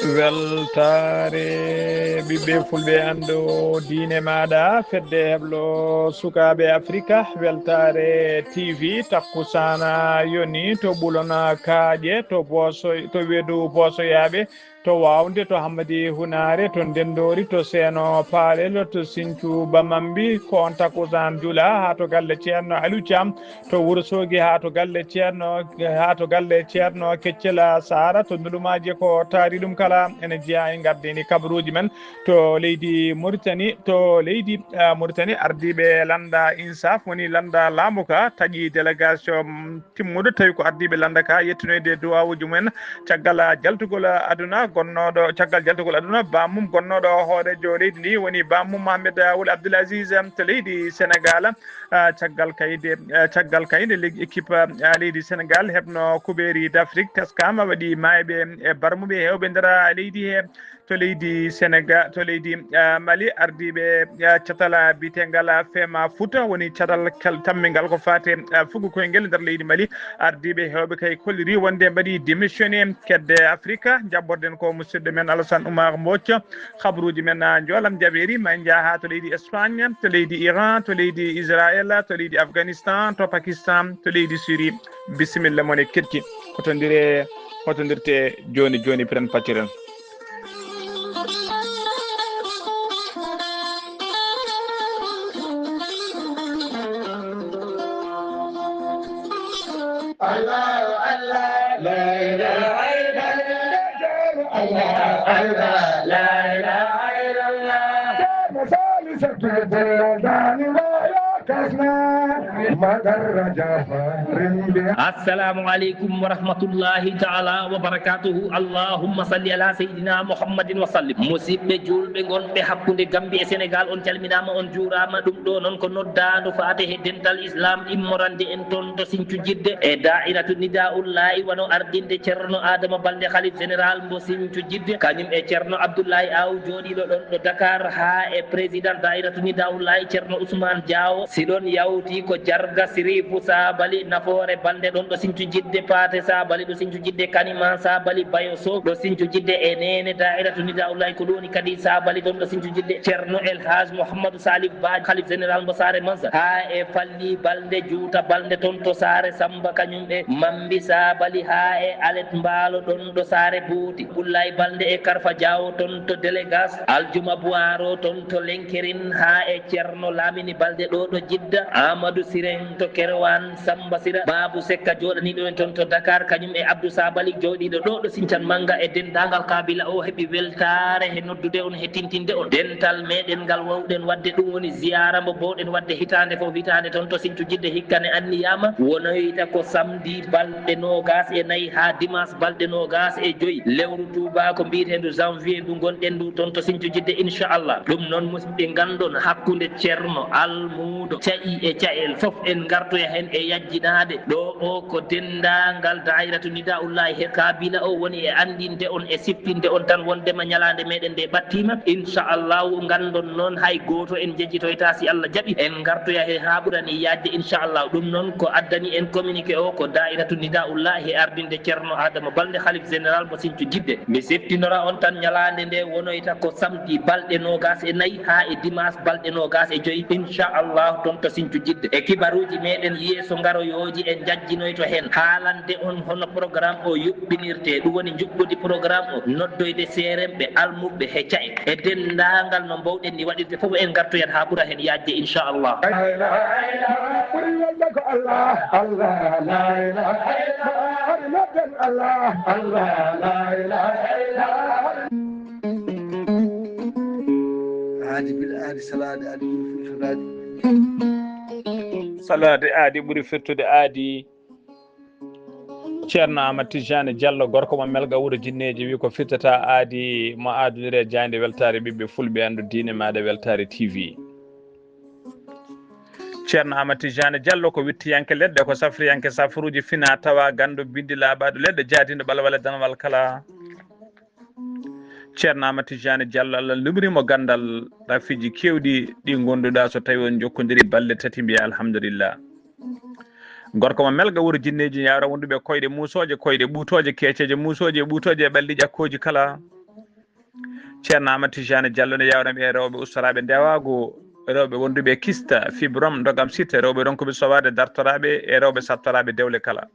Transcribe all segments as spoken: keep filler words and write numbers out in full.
Weltaare ɓiɓɓe fulɓe, anndu diine maaɗa, fedde heblo sukaaɓe Afrika, weltaare T V, takkusaana yoni to Ɓulon Kaaƴe, to Booso, to Wedu Boosoyaaɓe, to Waawnde, to Hammadi Hunaare, to Ndenndoori, to Seeno Paalel, to Sinthiou Bamambi, ko on takkusaan jula haa to galle Ceerno Aliou Thiam, to Wuro Soogi haa to galle Ceerno, haa to galle Ceerno Keccel Saara, to Ndulumaaji ko taari ɗum kala ene jeyaa e ngardiini kabaruuji men to leydi Mauritanie, to leydi, ah, Mauritanie, ardiiɓe lannda INSAF woni lannda laamu ka taƴi délégation timmude, tawi ko ardiiɓe lannda ka yettinoyde duwawuuji mumen caggal jaltugol aduna gonnooɗo, caggal jaltugol aduna baammum gonnooɗo hooreejo leydi ndi woni baammum Mohamed Wul Abdoul Aziz to leydi Sénégal. Ah, caggal kayde, ah, caggal kayde, leg-, équipe, ah, leydi Sénégal heɓno Coupe d'Afrique, teskama, waɗi maayɓe e barmuɓe hewɓe nder leydi he. To leydi Sénégal, to leydi, ah, Mali, ardiiɓe, ah, catal, ah, biyetegal, ah, FEMA Fouta, woni catal kal-, tammingal ko faate, ah, fugo koyngel nder leydi Mali. Ardiiɓe hewɓe kay kolliri wonde mbaɗi démissionné kedde Afrika. Jaɓɓorɗen ko musidɗo men Alassane Oumar Mbodj. Kabaruuji men, ah, njoolam jaɓeeri, ma en njah haa to leydi Espagne, to leydi Iran, to leydi Israël, to leydi Afghanistan, to Pakistan, to leydi Syrie. Bisimilla mon e keɗki. Hotondire, hotondirte jooni jooni, piren pacciren. Allah, Allah, la ilaha illallah. Allah, Allah, la ilaha illallah. Ceerno Saliou Seck Dani Waya Kasna, Magar Rajab, Rimbe. Assalamu aleykum wa rahmatullahi taala wa barakatuhu. Allahumma salli ala sayyidina Muhammadin wa sallim. Musidɓe julɓe gonɓe hakkunde Gambie e Sénégal, on calminaama, on juuraama. Ɗum ɗo noon ko noddaandu faate he dental Islam immorande en toon to Sinthiou Jidde e Daairatu Nidaullahi, wano ardinde Ceerno Adama Balde, Khalif Général mbo Sinthiou Jidde, kañum e Ceerno Abdoulaye Aw, jooɗiiɗo ɗon ɗo Dakar, haa e Président Daairatu Nidaullahi, Ceerno Ousmane Diawo. Si ɗon yawti ko Jarga Sirifu Sabali, Nafoore Balde ɗon ɗo Sinthiou Jidde, Paate Sabali ɗo Sinthiou Jidde, Kanima Sabali, Bayo Sow ɗo Sinthiou Jidde, e Neene Daairatu Nidaullahi, ko ɗum woni kadi Sabali ɗon ɗo Sinthiou Jidde, Ceerno El Hadj Mouhamadou Salif Ba, Khalif Général mbo Saare Mansa, haa e Falli Balde, Juuta Balde toon to Saare Samba, kañum e Mambi Sabali, haa e Alet Mbaalo ɗon ɗo Saare Booti, Bullay Balde e Karfa Diawo toon to Délégas, Aljuma Buwaro toon to Lenkerin, haa e Ceerno Lamini Balde ɗo ɗo Jidda, Amadou Siren to Kerewan, Samba Sira, Babu Sekka jooɗaniiɗo en toon to Dakar, kañum e Abdou Sabali jooɗiiɗo ɗo ɗo Sinthiane Manga, e denndaangal kaabila o heɓi weltaare he noddude on, he tintinde on. Dental meɗen ngal wawɗen waɗde ɗum woni ziyaara mbo bowɗen waɗde hitaande fof hitaande toon to Sinthiou Jidde, hikka ne anniyaama wonoyta ko samedi balɗe noogas e nayi haa dimanche balɗe noogas e joyi lewru tuubaako mbiyeteendu janvier ndu ngonɗen ndu toon to Sinthiou Jidde, inchallah. Ɗum noon, musidɓe, nganndon hakkunde Ceerno, Almuudo, ca'i e ca'el fof en ngartoya heen e yajjinaade. Ɗo o ko denndaangal Daairatu Nidaullahi he kaabila o woni e anndinde on e siftinde on tan wondema ñalaande meɗen nde ɓattiima. Inchallahu, nganndon noon hay gooto en jejjitoyta si Allah jaɓi. En ngartoya he haa ɓurani yaajde, inchallahu. Ɗum noon ko addani en communiqué o ko Daairatu Nidaullahi he ardinde Ceerno Adama Balde, Khalif Général mo Sinthiou Jidde. Mi siftinora on tan, ñalaande nde wonoyta ko samedi balɗe noogas e nayi haa e dimanche balɗe noogas e joyi, inchallah, toon to Sinthiou Jidde. E kibaruuji meɗen yeeso ngaroyooji en njajjinoyto heen, haalande on hono programme o yuɓɓinirte, ɗum woni njuɓɓudi programme o, noddoyde seeremɓe, almuɓɓe he ca'e. E denndaangal no mbowɗen ni waɗirde fof, en ngartoyat haa ɓura heen yaajde, inchallah. La ilaha illallah, ɓuri wonde ko Allah, Allah, la ilaha illallah, hari nodden Allah, Allah, la ilaha illallah. Aadi bil aadi, salaade aadi ɓuri firtude aadi. Salaade aadi ɓuri firtude aadi. Ceerno Amadou Tidiane Diallo, gorko mo Melga, wuro Jinneeji, wi ko firtata aadi mo aadunire jaaynde weltaare ɓiɓɓe fulɓe, anndu diine maaɗa, Weltaare T V. Ceerno Amadou Tidiane Diallo ko wittiyanke leɗɗe, ko safriyanke safaruuji fina tawa, ganndo binndi laaɓaaɗo leɗɗe, jaadiiɗo ɓalwale danwal kala. Ceerno Amadou Tidiane Diallo, Allah lumri mo ganndal, rafiiji keewɗi ɗi ngonnduɗaa, so tawi on njokkondiri balɗe tati, mbiya alhamdulillah. Gorko mo Melga, wuro Jinneeji, ñaawra wonduɓe koyɗe muusooje, koyɗe ɓuutooje, keeceeje muusooje, ɓuutooje e ɓalli ƴakkooji kala. Ceerno Amadou Tijani Diallo ne yawna ɓe rewɓe ustoraaɓe ndewaagu, rewɓe wonduɓe kista, fibrom, ndogam site, rewɓe ronkuɓe sowaade dartoraaɓe e rewɓe sattoraaɓe dewle kala.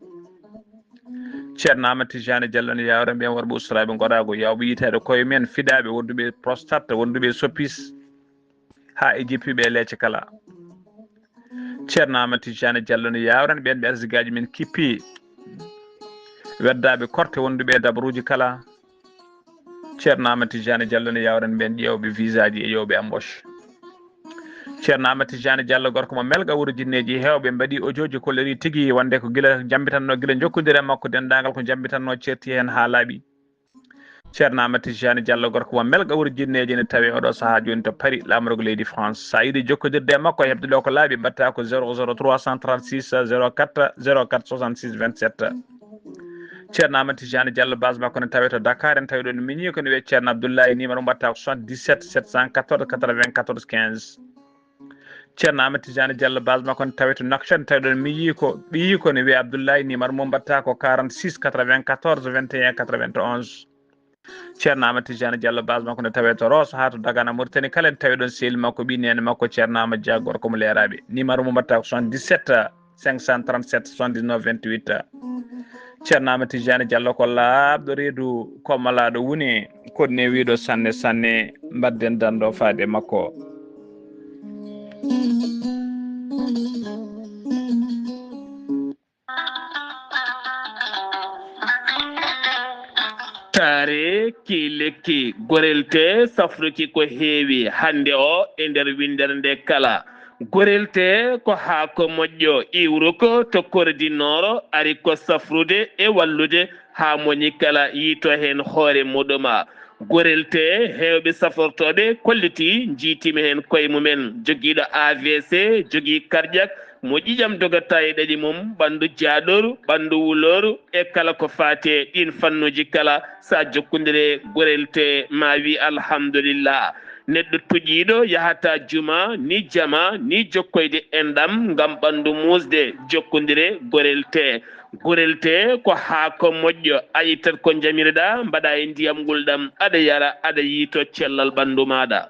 Ceerno Amadou Tijani Diallo ne yawna ɓe worɓe ustoraaɓe ngoɗaagu, yawɓe yitaade koye men, fiɗaaɓe wonduɓe prostate, wonduɓe sopis, haa e jippiiɓe e leece kala. Ceerno Amadou Tijani Diallo ne yawna ɓeen ɓe arsigaaji men kippi, weddaaɓe korte wonduɓe e dabaruuji kala. Ceerno Amadou Tijani Diallo ne yawna ɓeen ƴeewɓe visaaji e ƴeewɓe embauche. Ceerno Amadou Tijani Diallo gorko mo melga wuro jinneeji, heewɓe mbaɗi audioji kolliri tigi wonde ko gila jambitanno, gila jokkondire makko denndaangal ko jambitanno ceerti heen haa laaɓi. Ceerno Amadou Tijani Diallo gorko mo melga wuro jinneeji ne tawi oɗo sahaa jooni to Paris, laamorgo leydi France. So a yiɗi jokkondirde e makko, heɓde ɗo ko laaɓi, mbaɗta ko zéro zéro trois cent trente-six zéro quatre zéro quatre soixante-six vingt-sept. Ceerno Amadou Tijani Diallo base makko ne tawi to Dakar, en tawi ɗon miñi ko ne wiye Ceerno Abdoulaye, numéro mbaɗta ko soixante-dix-sept sept cent quatorze quatre-vingt-quatorze quinze. Ceerno Amadou Tijani Diallo base makko ne tawi to Nouakchott, en tawi ɗon miñi ko ɓiyi ko ne wiye Abdoulaye, numéro mum mbaɗta ko quarante-six quatre-vingt-quatorze vingt et un quatre-vingt-onze. Ceerno Amadou Tijani Diallo base makko ne tawi to Rosso haa to Dagana Mauritanie kala, en tawi ɗon sehil makko ɓii neene makko Ceerno Amadou Dia gorko mo leeraaɓe. Numéro mum mbaɗta ko soixante-dix-sept cinq cent trente-sept soixante-dix-neuf vingt-huit. Ceerno Amadou Tijani Diallo ko laaɓɗo reedu, ko malaaɗo woni, ko newiiɗo sanne sanne, mbaɗden danndo faade makko. Taare ki lekki, gorelte safruki ko heewi hannde o e nder winndere nde kala. Gorelte ko haako moƴƴo iwruko to Kore di Noro, ari ko safrude e wallude haa moni kala yiito heen hoore muɗuma. Gorelte heewɓe safortooɓe kolliti njiitima heen koye mumen, jogiiɗo A V C, jogii karƴak, mo ƴiƴam dogata e ɗaɗi mum, ɓanndu jaaɗooru, ɓanndu wulooru, e kala ko faati e ɗiin fannuuji kala, so a jokkondire gorelte, ma wi alhamdulillah. Neɗɗo tuƴiiɗo yahata juma, ni jama, ni jokkoyde enɗam ngam ɓanndu muusde, jokkondire gorelte. Gorelte ko haako moƴƴo, a ittat ko njamirɗa, mbaɗa e ndiyam ngulɗam, aɗa yara, aɗa yiito cellal ɓanndu maaɗa.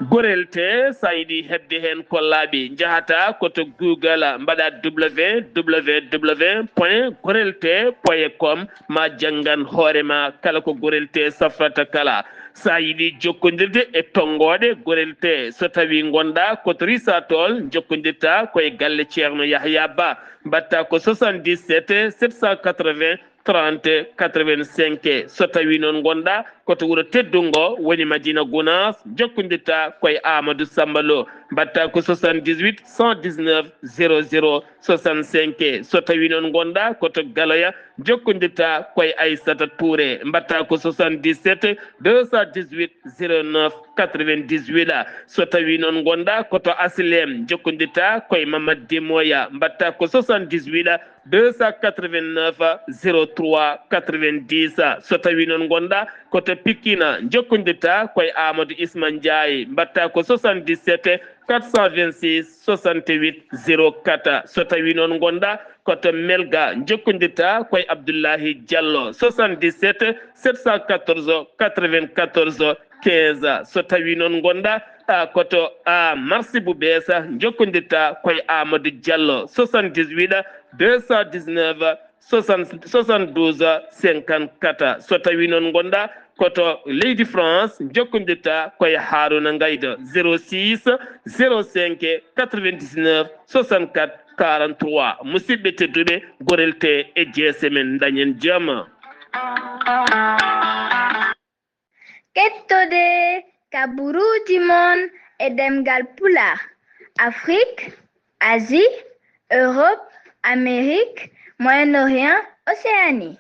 Gorelte, so a yiɗi heɓde heen ko laaɓi, njahata ko to Google, mbaɗa www point gorelte point com, ma janngan hoore ma kala ko gorelte safrata kala. So a yiɗi jokkondirde e tonngooɗe gorelte, so tawi ngonɗa ko to Risatol, jokkondirta ko e galle Ceerno Yahya Ba, mbaɗta ko soixante-dix-sept sept cent quatre-vingts trente quatre-vingt-cinq. So tawi noon ngonɗa ko to wuro teddungo woni Madina Gunaas, jokkondirta ko e Amadou Samba Lo, mbaɗta ko soixante-dix-huit cent dix-neuf zéro zéro soixante-cinq. So tawi noon ngonɗa ko to Galoya, jokkondirta ko e Aissata Touré, mbaɗta ko soixante-dix-sept deux cent dix-huit zéro neuf quatre-vingt-dix-huit. So tawi noon ngonɗa ko to Asilem, jokkondirta ko e Mamad Demoya, mbaɗta ko soixante-dix-huit deux cent quatre-vingt-neuf zéro trois quatre-vingt-dix. So tawi noon ngonɗa ko to Pikine, jokkondirta ko e Amadou Isma Ndiaye, mbaɗta ko soixante-dix-sept quatre cent vingt-six soixante-huit zéro quatre. So tawi noon ngonɗa ko to Melga, jokkondirta ko e Abdoulahi Diallo, soixante-dix-sept sept cent quatorze quatre-vingt-quatorze quinze. So tawi noon ngonɗa, a, ko to, a, Marsibu Beesa, jokkondirta ko e Amadou Diallo, soixante-dix-huit deux cent dix-neuf soixante, soixante-douze cinquante-quatre. So tawi noon ngonɗa ko to leydi France, jokkondirta ko e Haruna Ngaydo, zéro six zéro cinq quatre-vingt-dix-neuf soixante-quatre quarante-trois. Musidɓe tedduɓe, gorelte e jeese men, dañen jam. Kettode kaburuuji mon e ɗemngal Pulaar, Afrik, Asie, Europe, Amérique, Moyen-Orient, Océanie.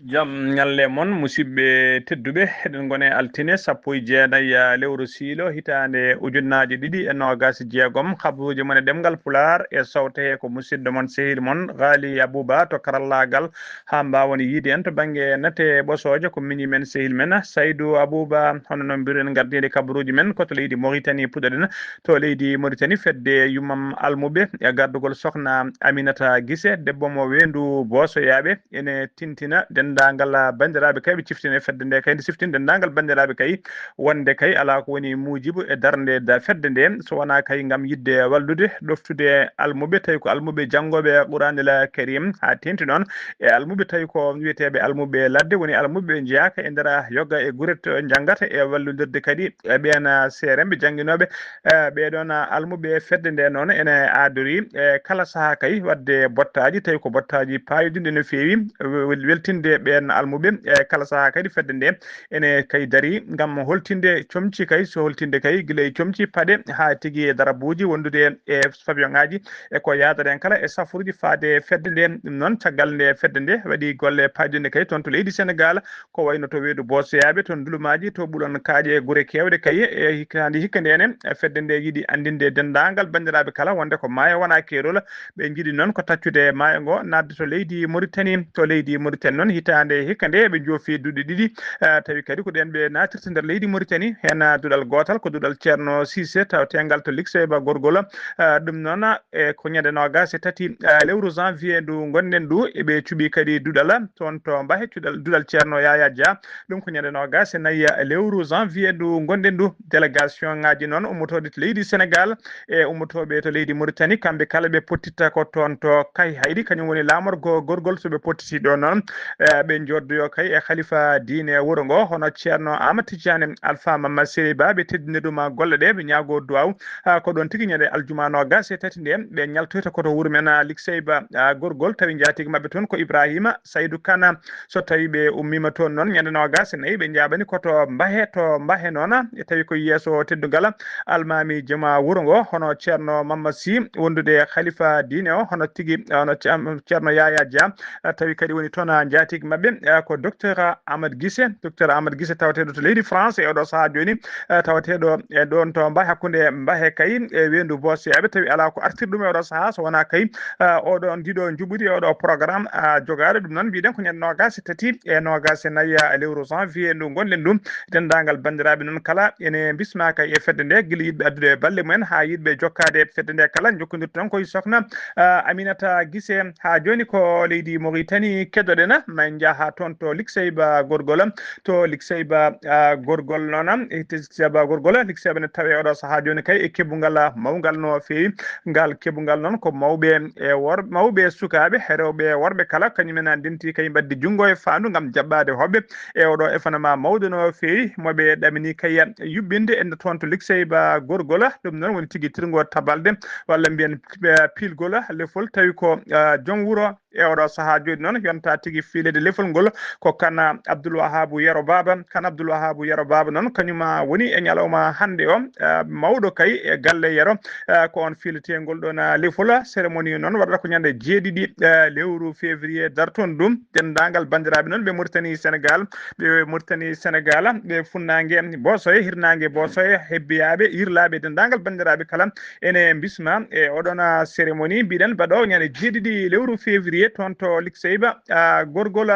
Jam ñalle mon, musidɓe tedduɓe. Eɗen ngone altine sappo e jeenayi lewru siilo, hitaande ujunnaaje ɗiɗi e noogaas e jeegom. Kaburuuji mon e ɗemngal Pulaar e sowte he ko musidɗo mon, sehil mon, Ghali Abouba to karallaagal. Haa mbaawon yiide en to bannge nate ɓosooje, ko miñi men, sehil men Saydou Abouba. Hono no mbiruɗen, ngardiiɗe kabaruuji men ko to leydi Mauritanie puɗɗoɗen. To leydi Mauritanie, fedde yummam almuɓe e gardugol sokhna Aminata Guissé, debbo mo weendu Boosoyaaɓe, ene tintina denndaangal Denndaangal banndiraaɓe kay ɓe ciftini e fedde nde kay, nde siftini denndaangal banndiraaɓe kay wonde kay alaa ko woni muujibu e darnde da fedde nde, so wonaa kay ngam yiɗde wallude, ɗoftude almuɓe, tawi ko almuɓe janngooɓe Quraanil Kariim, haa teeŋti noon e almuɓe tawi ko wiyeteeɓe almuɓe ladde, woni almuɓe ɓe njeyaaka e nder yogga e gure to njanngata e wallondirde kadi e ɓeen seeremɓe jannginooɓe, e ɓee ɗoon almuɓe fedde nde noon ene aadori e kala sahaa kay waɗde bottaaji, tawi ko bottaaji paayodinɗi no feewi, wel-, weltinde ɓeen almuɓe e kala sahaa kadi fedde nde ene kay dari ngam holtinde comci kay, so holtinde kay gila e comci paɗe haa tigi e darabuuji wondude e pavillon ŋaaji e ko yaadata heen kala e safuuji faade fedde nde. Ɗum noon, caggal nde fedde nde waɗi golle paayodinɗe kay toon to leydi Senegaal, ko wayno to Weedu Booseyaaɓe, to Ndulumaaji, to Ɓulon Kaaƴe, gure keewɗe kay, e hikkaande hikka nde ne, fedde nde yiɗi anndinde denndaangal banndiraaɓe kala wonde ko maayo wonaa keerol. Ɓe njiɗi noon ko taccude maayo ngo naatde to leydi Moritani. To leydi Moritani noon, hitaande hikka nde ɓe joofi duɗe ɗiɗi, eh, tawi kadi ko ɗeen ɓe naatirta nder leydi Moritani. Heen, eh, duɗal gootal ko duɗal Ceerno Siise, tawteengal to Likseyba Gorgol. Eh, ɗum noon, eh, ko ñande noogaas e tati, eh, lewru janvier ndu ngonɗen ndu, eɓe cuɓi kadi duɗal toon to Mbahe, cuɗal, duɗal Ceerno Yaya Dia. Ɗum ko ñande noogaas e nayi, eh, lewru janvier ndu ngonɗen ndu. Délégation ŋaaji noon ummotooɗi to leydi Senegaal, e ummootooɓe to leydi Moritani, kamɓe kala ɓe pottitta ko toon to Kayhayɗi, kañum woni laamorgo Gorgol. So ɓe pottiti ɗo noon, eh, ɓe njoddoyo kay e khalifa diine wuro ngo, hono Ceerno Aamadu Tijjaani Alfa Mamma Sey Ba, ɓe teddiniruma golle ɗe, ɓe ñaago duwaaw. Ah, ko ɗoon tigi ñande aljuma noogaas e tati nde ɓe ñaltoyta ko to wuro men, ah, Likseyba, ah, Gorgol, tawi njaatigi maɓɓe toon ko Ibrahima Saydu Kana. So tawi ɓe ummiima toon noon ñande noogaas e nayi, ɓe njaaɓani ko to Mbahe, to Mbahe noon, e tawi ko yeeso teddungal almaami jama wuro ngo, hono Ceerno Mamma Sy, wondude khalifa diine o, hono tigi, hono Ce-, am, Ceerno Yaya Dia, eh, tawi kadi woni toon, ah, njaatigi maɓɓe, eh, ko docteur Amadou Guissé, docteur Amadou Guissé tawateeɗo to leydi France e oɗo sahaa jooni, eh, tawateeɗo e ɗoon to Mbahe, hakkunde Mbahe kay e Weendu Booseyaaɓe, tawi alaa ko artir ɗum e oɗo sahaa so wonaa kay, eh, oɗo ndiɗo njuɓɓudi e oɗo programme, ah, jogaaɗo. Ɗum noon mbiɗen ko ñande noogaas e tati e noogaas e nayi, ah, lewru janvier ndu ngonɗen ɗum. Denndaangal banndiraaɓe noon kala ene mbismaa kay e fedde nde, gila yiɗɓe addude balle mumen haa yiɗɓe jokkaade e fedde nde kala, njokkondirten koye sokhna, ah, Aminata Guissé. Haa jooni ko leydi Mauritanie keddoɗen, ma en njaha toon to Likseyba Gorgol, to Likseyba, ah, Gorgol noon, e Likseyba Gorgol, Likseyba ne tawe oɗo sahaa jooni kay e keɓungal mawngal no feewi. Ngal keɓungal noon ko mawɓe e wor-, mawɓe e sukaaɓe, e rewɓe e worɓe kala, kañumen en ndenti kay mbaddi junngo e faandu ngam jaɓɓaade hoɓɓe e oɗo événement mawɗo no feewi, mo ɓe ɗamini kay yuɓɓinde e nder toon to Likseyba Gorgol. Ɗum noon woni tigi tirngo tabalde, walla mbiyen, eh, piilgol lefol, tawi ko, eh, joom wuro e oɗo sahaa jooni noon yonta tigi fiilede lefol ngol ko Kan Abdoul Wahabou Yero Baba. Kan Abdoul Wahabou Yero Baba noon kañuma woni e ñalawma hannde o, eh, mawɗo kay e galle Yero, eh, ko on fiiletee ngol ɗoon, eh, lefol. Cérémonie noon waɗata ko ñande jeeɗiɗi, eh, lewru février dartoon ɗum. Denndaangal banndiraaɓe noon ɓe Mauritanie Sénégal, ɓe Mauritanie Sénégal, ɓe funnaange Boosoye, hirnaange Boosoye, hebbiyaaɓe, yirlaaɓe, denndaangal banndiraaɓe kala ene mbisma e oɗon, ah, cérémonie mbiɗen mbaɗo ñande jeeɗiɗi lewru février toon to Likseyba, ah, Gorgol.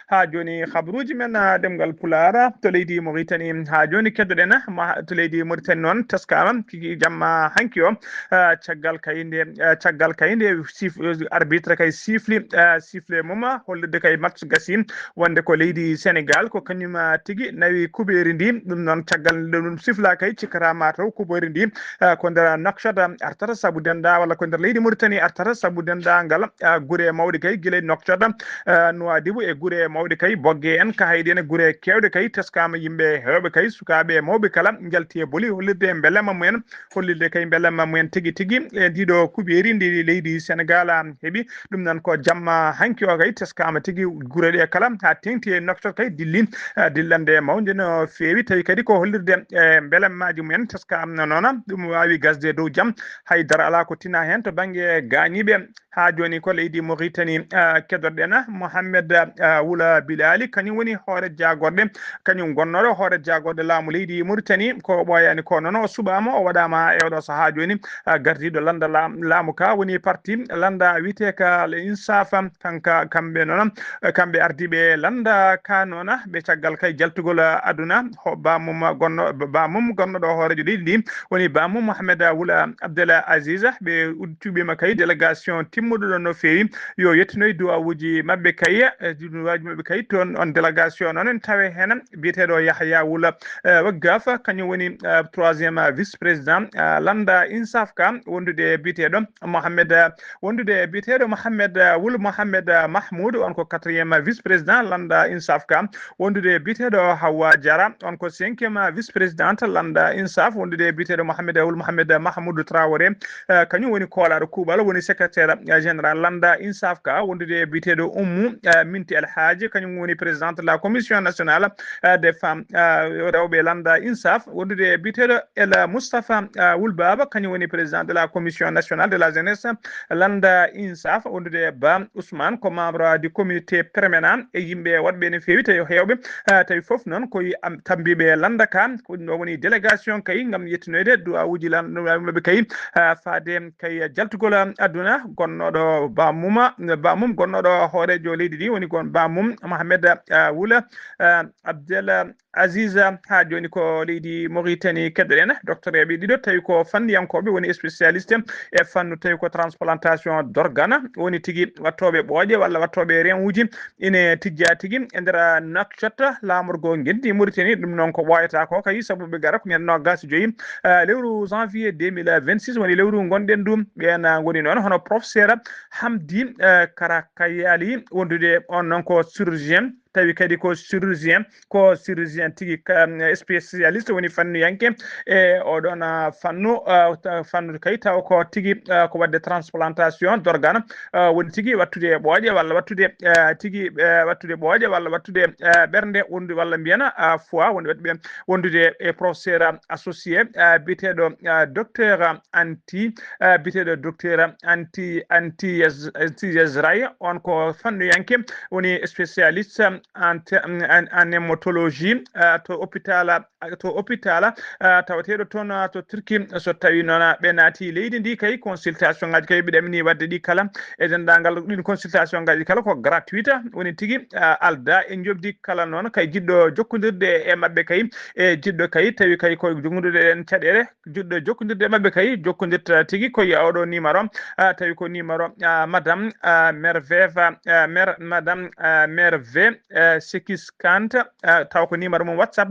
Haa jooni habruuji men, ah, ɗemngal Pulaar to leydi Mauritanie. Haa jooni keddoɗen, ah, ma, to leydi Mauritanie noon teskaama kiki jamma hanki o, ah, caggal kay nde, ah, caggal kay nde sif-, arbitre kay siffli, ah, sifflet mum, ah, hollirde kay match gasi wonde ko leydi Sénégal ko kañum, ah, tigi nawi kubeeri ndi. Ɗum noon caggal nde ɗum siffla kay cikkata mataw kubeeri ndi, ah, ko nder Nouakchott artata sabu dennda-, walla ko nder leydi Mauritanie artata sabu denndaangal, ah, gure mawɗe kay gila e Nouakchott, ah, Nouadhibou e gure mawɗe kay Bogué en, Kahayɗi en, gure keewɗe kay teskaama yimɓe heewɓe kay sukaaɓe e mawɓe kala njalti e boli hollirde mbelamma mumen, hollirde kay mbelamma mumen tigi tigi e ndiɗo kubeeri ndi leydi Sénégal, ah, heɓi. Ɗum noon ko jamma hanki o kay teskaama tigi gure ɗe kala haa teeŋti e Nouakchott kay dilli, ah, dillande mawnde no feewi, tawi kadi ko hollirde e mbelammaaji mumen teskaama noon. Ɗum waawi gasde dow jam, hay dara alaa ko tina heen to bannge gaañiiɓe. Haa jooni ko leydi Mauritanie, ah, keddoɗen Mohamed, ah, Wula Bilali, kañum woni hoore jaagorɗe, kañum gonnooɗo hoore jaagorɗe laamu leydi Mauritanie. Ko ɓooyaani ko noon o suɓaama, o waɗaama e oɗo sahaa jooni, ah, gardiiɗo lannda laam-, laamu ka woni parti lannda wiyeteeka Al Insaf. Kanka, kamɓe noon, eh, kamɓe ardiiɓe lannda ka noon, ɓe caggal kay jaltugol, eh, aduna, ho-, bamum gonno-, bamum gonnoɗo hooreejo leydi ndi, woni bamum Mohamed Wula Abdel Aziz, ɓe ud-, cuɓiima kay délégation timmuɗo ɗon no feewi, yo yettinoy duwawuji maɓɓe kay, e duwawuji maɓɓe kay toon. On délégation noon en tawe heen biyeteeɗo Yahya Wula, eh, Waggaf, kañum woni, eh, troisième vice président, eh, lannda Insaf ka, wondude biyeteeɗo Mohamed, eh, wondude biyeteeɗo Mohamed, eh, Wul Mohamed, eh, Mahmoud, on ko quatrième vice président lannda Insaf ka, wondude biyeteeɗo Hawa Diarra, on ko cinquième vice présidente lannda Insaf, wondude biyeteeɗo Mohamed Wul Mohamed Mahmoud Traoré, eh, kañum woni koolaaɗo kuuɓal, woni secrétaire, eh, général lannda Insaf ka, wondude biyeteeɗo Ummu, eh, Minti El Hadji, kañum woni présidente de la commission nationale, eh, des femmes, eh, rewɓe lannda Insaf, wondude biyeteeɗo El Moustapha, eh, Wul Baba, kañum woni président de la commission nationale de la jeunesse lannda Insaf, wondude Ba Ousmane ko membre du comité permanent e yimɓe waɗɓe no feewi tawi heewɓe, eh, tawi fof noon koye am-, tambiiɓe lannda ka, ko ɗum ɗo woni délégation kay ngam yettinoyde duwawuji lan-, maɓɓe kay, eh, faade kay jaltugol aduna gonnooɗo bamum, bamum gonnooɗo hooreejo leydi ndi woni gon bamum Mohamed, eh, Wula, eh, Abdel Aziz, haa jooni ko leydi Mauritanie keɗoɗen, docteur ɓe ɗiɗo, tawi ko fanniyankooɓe, woni spécialiste e fannu, tawi ko transplantation d'organe, woni tigi wattooɓe ɓooƴe walla wattooɓe rein uji, ine tijjaa tigi e nder Nouakchott, laamorgo ngenndi Mauritanie. Ɗum noon ko ɓooyata ko kay, sabu ɓe gara ko ñande noogaas e joyi, eh, lewru janvier deux mille vingt-six, woni lewru ngonɗen ndu. Ɓeen ngoni noon hono professeur Hamdi, eh, Karakayali, wondude on noon ko chirurgien, tawi kadi ko chirurgien, ko chirurgien tigi, ka, spécialiste, woni fannuyanke e oɗon, ah, fannu, ah, ta-, fannu kay taw ko tigi, ah, ko waɗde transplantation d'organe, ah, woni tigi wattude ɓooƴe walla wattude, ah, tigi, eh, wattude ɓooƴe walla wattude, eh, ɓernde wondu walla mbiyana, ah, foie, woni waɗɓe wondude e professeur, ah, associé, ah, biyeteeɗo, ah, docteur, ah, Anti, eh, biyeteeɗo docteur Anti, Anti Yez-, Anti Yezray, on ko fannuyanke, woni spécialiste en te-, en, en hématologie, eh, to hôpital, to hôpital, eh, tawateeɗo toon, eh, to Turquie. So tawi noon, eh, ɓe naati leydi ndi kay, consultation ngaji kay ɓe ɗamini waɗde ɗi kala, e denndaangal ɗin consultation ngaji kala ko gratuite, woni tigi, eh, alda e njoɓdi kala noon kay jiɗɗo jokkondirde e maɓɓe kay, e jiɗɗo kay tawi kay ko jokkondirde ɗen caɗeele, jiɗɗo jokkondirde e maɓɓe kay, jokkondirta tigi ko e oɗo numéro, ah, tawi ko numéro, ah, madame, ah, Merve, ah, Mer-, madame, ah, Merve, ah, Sekiskanta, ah, taw ko numéro mum WhatsApp,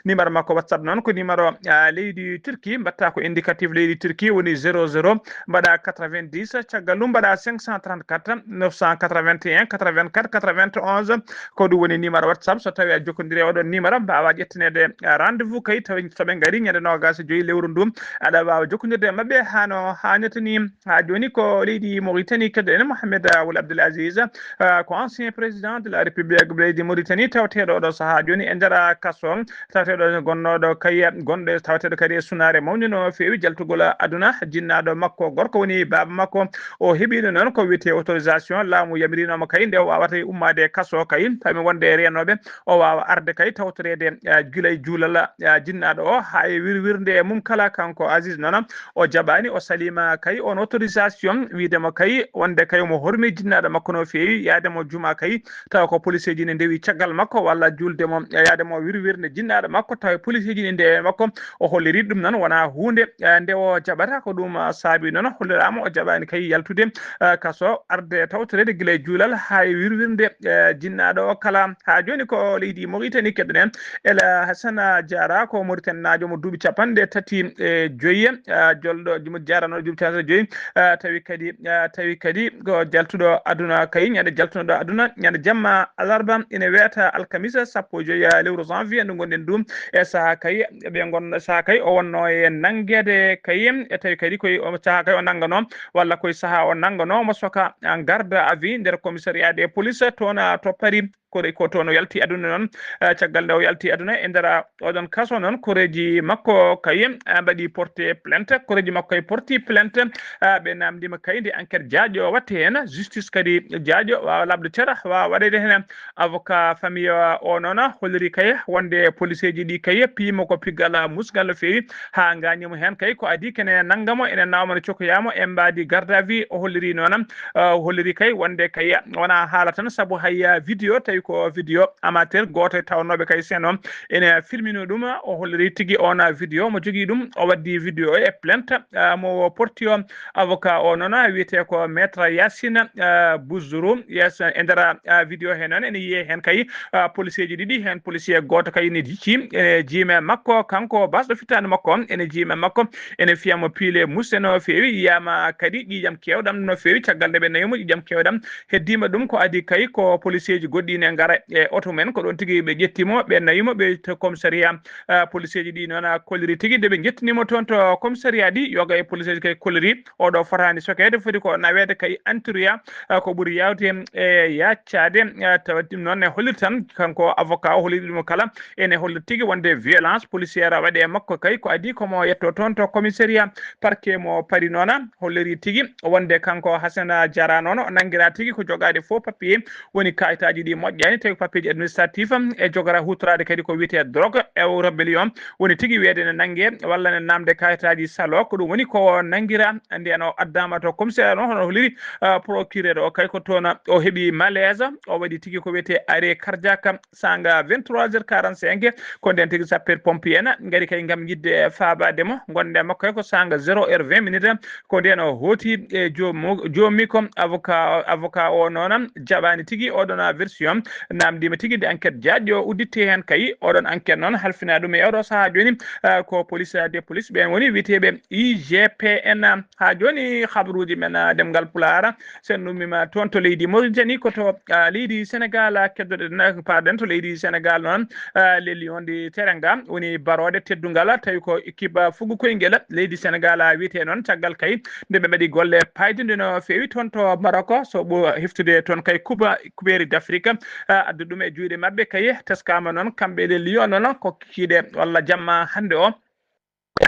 numéro makko WhatsApp noon ko numéro, ah, leydi Turquie, mbatta ko indicatif leydi Turquie, woni zéro zéro, mbaɗa quatre-vingt-dix, caggal ɗum mbaɗa cinq cent trente-quatre, neuf cent quatre-vingt-un, quatre-vingt-quatre, quatre-vingt-onze, ko ɗum woni numéro WhatsApp. So tawi a jokkondiri e oɗon numéro, mbaawa ƴettanede, ah, rendez-vous kay, tawi so ɓe ngari ñande noogaas e joyi lewru ndu, aɗa waawa jokkondirde e maɓɓe hano haanirta ni. Haa jooni ko leydi Mauritanie keɗoɗen, Mohamed Wul Abdel Aziz, ah, ko ancien président de la République leydi Mauritanie, tawateeɗo oɗo sahaa jooni e nder kaso, tawateeɗo gonnooɗo kay, gonɗo, tawateeɗo kadi e sunaare mawnde no feewi jaltugol aduna. Jinnaaɗo makko gorko woni baaba makko, o heɓiino noon ko wiyetee autorisation, laamu yamirinooma kay nde o waawata ummaade e kaso kay, fami wonde e reenooɓe, o waawa arde kay tawtoreede, eh, gila e juulal, eh, jinnaaɗo o haa e wirwirnde e mum kala. Kanko Aziz noon, o jaɓaani, o saliima kay on autorisation, wiide mo kay wonde kay omo hormi jinnaaɗo makko no feewi, yaade mo juma kay, tawa ko poliseeji ne ndewi caggal makko, walla juulde mo, eh, yaade mo wirwirnde jinnaaɗo makko, tawa poliseeji ne ndewi makko. O holliri ɗum noon wonaa huunde, eh, nde o jaɓata, ko ɗum, ah, saabi noon holliraama o jaɓaani kay yaltude, eh, kaso, arde tawtoreede gila e juulal haa e wirwirnde, eh, jinnaaɗo o kala. Haa jooni ko leydi Mauritanie keɗoɗen. El Hassana Diarra ko Mauritanie naajo mo duuɓi capanɗe tati e joyi, eh, jolɗo mo Diarra no duuɓi capanɗe joyi, eh, tawi kadi, eh, tawi kadi ko jaltuɗo aduna kay, ñande jaltunoɗo aduna, ñande jamma alarba, ina weeta alkamisa sappo e joyi, eh, lewru janvier ndu ngonɗen ɗum. E saha kay, ɓe ngon-, saha kay o wonno e nangede kay, e tawi kadi koye o saha kay o nangano, walla koye saha o nangano mo soka, ah, garde à vue nder commissariat de police toon, ah, to Paris. Ko, ko toon o yalti aduna noon, ah, caggal nde o yalti aduna e nder, ah, oɗon kaso noon, koreeji makko kay, ah, mbaɗi porte plainte, koreeji makko kay porti plainte, ah, ɓe namdima kay nde enquête jaaƴo watte heen, justice kadi jaaƴo waawa laɓde cera, waawa waɗede heen. Avocat famille o noon holliri kay wonde policeeji ɗi kay piimo ko piggal musgal no feewi, haa ngaañi mo heen kay ko adii kene nannga mo, ene nawa mo, no cokoyaa mo e mbaadi garde à vue. O holliri noon, ah, o holliri kay wonde kay wonaa haala tan, sabu hay, ah, vidéo tawi ko vidéo amateur gooto e tawnooɓe kay seen o ene filmino ɗum, o holliri tigi on vidéo mo jogii ɗum, o waddi vidéo e plainte, ah, mo porti o. Avocat o noon wiyetee ko Maître Yacine, ah, Bouzourou. Yes, e nder, ah, vidéo he noon ene yiyee heen kay, ah, policier ji ɗiɗi, heen policier gooto kay ene jicci, ene jiime makko, kanko basɗo fittaandu makko on, ene jiime makko, ene fiya mo piile musse no feewi, yiyaama kadi ƴiiƴam keewɗam no feewi, caggal nde ɓe nawi mo ƴiiƴam keewɗam, heddiima ɗum ko adii kay ko policeeji goɗɗi ne ngara e oto mum en, ko ɗoon tigi ɓe ƴetti mo, ɓe nawi mo, ɓe to commissariat. Ah, policeeji ɗi noon, ah, kolliri tigi, nde ɓe njettini mo toon to commissariat ɗi, yoga e policeeji kay kolliri, oɗo fotaani sokeede, foti ko naweede kay antiroya, ah, ko ɓuri yaawde e yaccaade, ah, tawa ɗum noon ne holliri tan, kanko avocat o holliri ɗum kala, ene holliri tigi wonde violence policière waɗe e makko kay, ko adii ko mo yetto toon to commissariat parquet mo Paris noon, holliri tigi wonde kanko Hassana Diarra noon o nanngiraa tigi ko jogaade faux papier, woni kayitaaji ɗi moƴƴaani, tawi ko papier ji administratif e jogora huutoraade kadi ko wiyetee drogue e rébellion, woni tigi wiyeede ne nannge walla ne naamde kayitaaji salo, ko ɗum woni ko nanngiraa. Ndeen o addaama to commissariat noon, hono holliri, ah, procureur o kay ko toon o heɓi malaise, o waɗi tigi ko wiyetee arrêt cardiaque, saanga vingt-trois heures quarante-cinq, ko ndeen tigi sapeur pompier en ngari kay ngam yiɗde faabaade mo. Ngonde makko kay ko saanga zéro heure vingt minutes, ko ndeen o hooti e joomu-, joomi ko avocat, avocat o noon jaɓaani tigi oɗon version, naamndiima tigi nde enquête jaajɗo o udditte heen kay. Oɗon enquête noon halfinaa ɗum e oɗo sahaa jooni, ah, ko police de police ɓeen woni wiyeteeɓe I G P N. Haa jooni habaruuji men, ah, ɗemngal Pulaar, so en ummiima toon to leydi Mauritanie, ko to, ah, leydi Sénégal, ah, keddoɗen, ah, paaɗen to leydi Sénégal noon, ah, Le Lion de Teranga woni barooɗe teddungal, tawi ko équipe, ah, fugo koyngel leydi Sénégal, ah, wiyetee noon, caggal kay nde ɓe mbaɗi golle paayduɗe no feewi toon to Maroc, so ɓo heftude toon kay coupe, couperie d'Afrique, ah, addu ɗum e juuɗe maɓɓe kay, teskaama noon kamɓe Le Lion noon ko kikiiɗe walla jamma hannde o.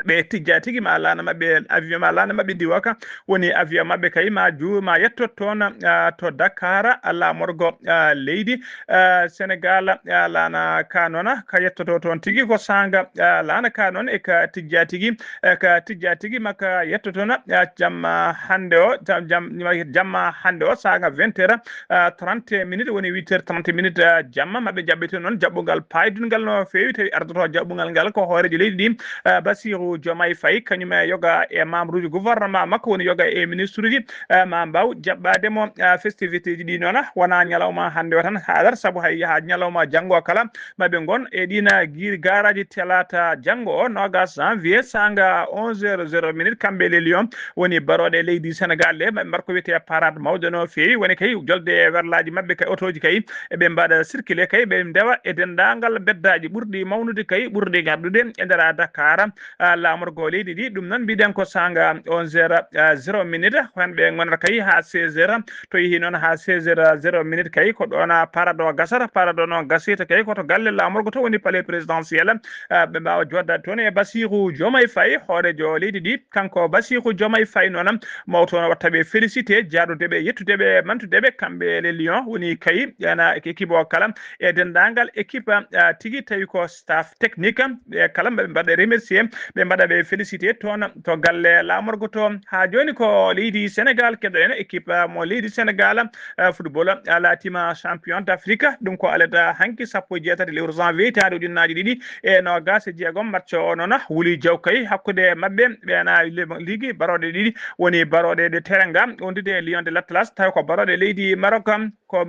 Ɓe tijja tigi ma laana maɓɓe, avion ma laana maɓɓe ndiwaka, woni avion maɓɓe kay ma ju-, ma yetto toon, ah, to Dakar, ah, laamorgo, ah, leydi, ah, Sénégal, ah, laana ka noon, ka yettoto toon tigi ko saanga, ah, laana ka noon e ka tijja tigi, e ka tijja tigi ma ka yetto toon, ah, jamma hannde o, jam-, jam-, jamma hannde o saanga vingt heures, ah, trente minutes, woni huit heures trente minutes, ah, jamma, maɓe jaɓɓete noon jaɓɓungal paydungal no feewi, tawi ardoto jaɓɓungal ngal ko hooreejo leydi ndi, ah, Bassirou Diomaye Faye, kañum e yoga e membre uji gouvernement makko, woni yoga e ministre uji, ah, ma mbaaw jaɓɓaade mo, ah, festivité ji ɗi noon, wona ñalawma hannde o tan haaɗata, sabu hay haa ñalawma janngo kala, maɓe ngon e ɗiin giiri gaaraaji talaata janngo o, noogas janvier, saanga onze heures zéro minute, kamɓe Les Lions, woni barooɗe leydi Sénégal ɗe, maɓe mbaɗ ko wiyetee parade mawɗo no feewi, woni kay jolde e werlaaji maɓɓe kay, otooji kay, eɓe mbaɗa circuler kay, ɓe ndewa e denndaangal beddaaji ɓurɗi mawnude kay, ɓurɗi ngarɗude e nder Dakar, ah, laamorgo leydi ndi. Ɗum noon mbiɗen ko saanga onze heures, ah, zéro minute, ko heen ɓe ngonata kay haa seize heures, to yehi noon haa seize heures zéro minute kay, ko ɗoon, ah, parade o gasata, parade o noon gasiyta kay, ko to galle laamorgo to woni palais présidentiel, ah, ɓe mbaawa jooɗdaade toon e Bassirou Diomaye Faye, hooreejo leydi ndi. Kanko Bassirou Diomaye Faye noon, mawto no watta ɓe félicité, jaadude ɓe, yettude ɓe, mantude ɓe, kamɓe Les Lions, woni kay, yana équipe o kala, e denndaangal équipe, ah, tigi tawi ko staff technique, ɓe kala ɓe mbaɗa remercier, ɓe mbaɗa ɓe félicité toon to galle laamorgo to. Haa jooni ko leydi Sénégal, keɗoɗen équipe, ah, mo leydi Sénégal, ah, football, ah, laatiima champion d'Afrique. Ɗum ko alata hanki sappo e jeetati lewru janvier hitaande ujunnaaji ɗiɗi e noogas e jeegom. Match o noon wuli jawkay hakkunde maɓɓe, ɓeena le-, ligue barooɗe ɗiɗi, woni barooɗe de Teranga, wondude e Lion de l'Atlas, tawi ko barooɗe leydi Maroc, ko,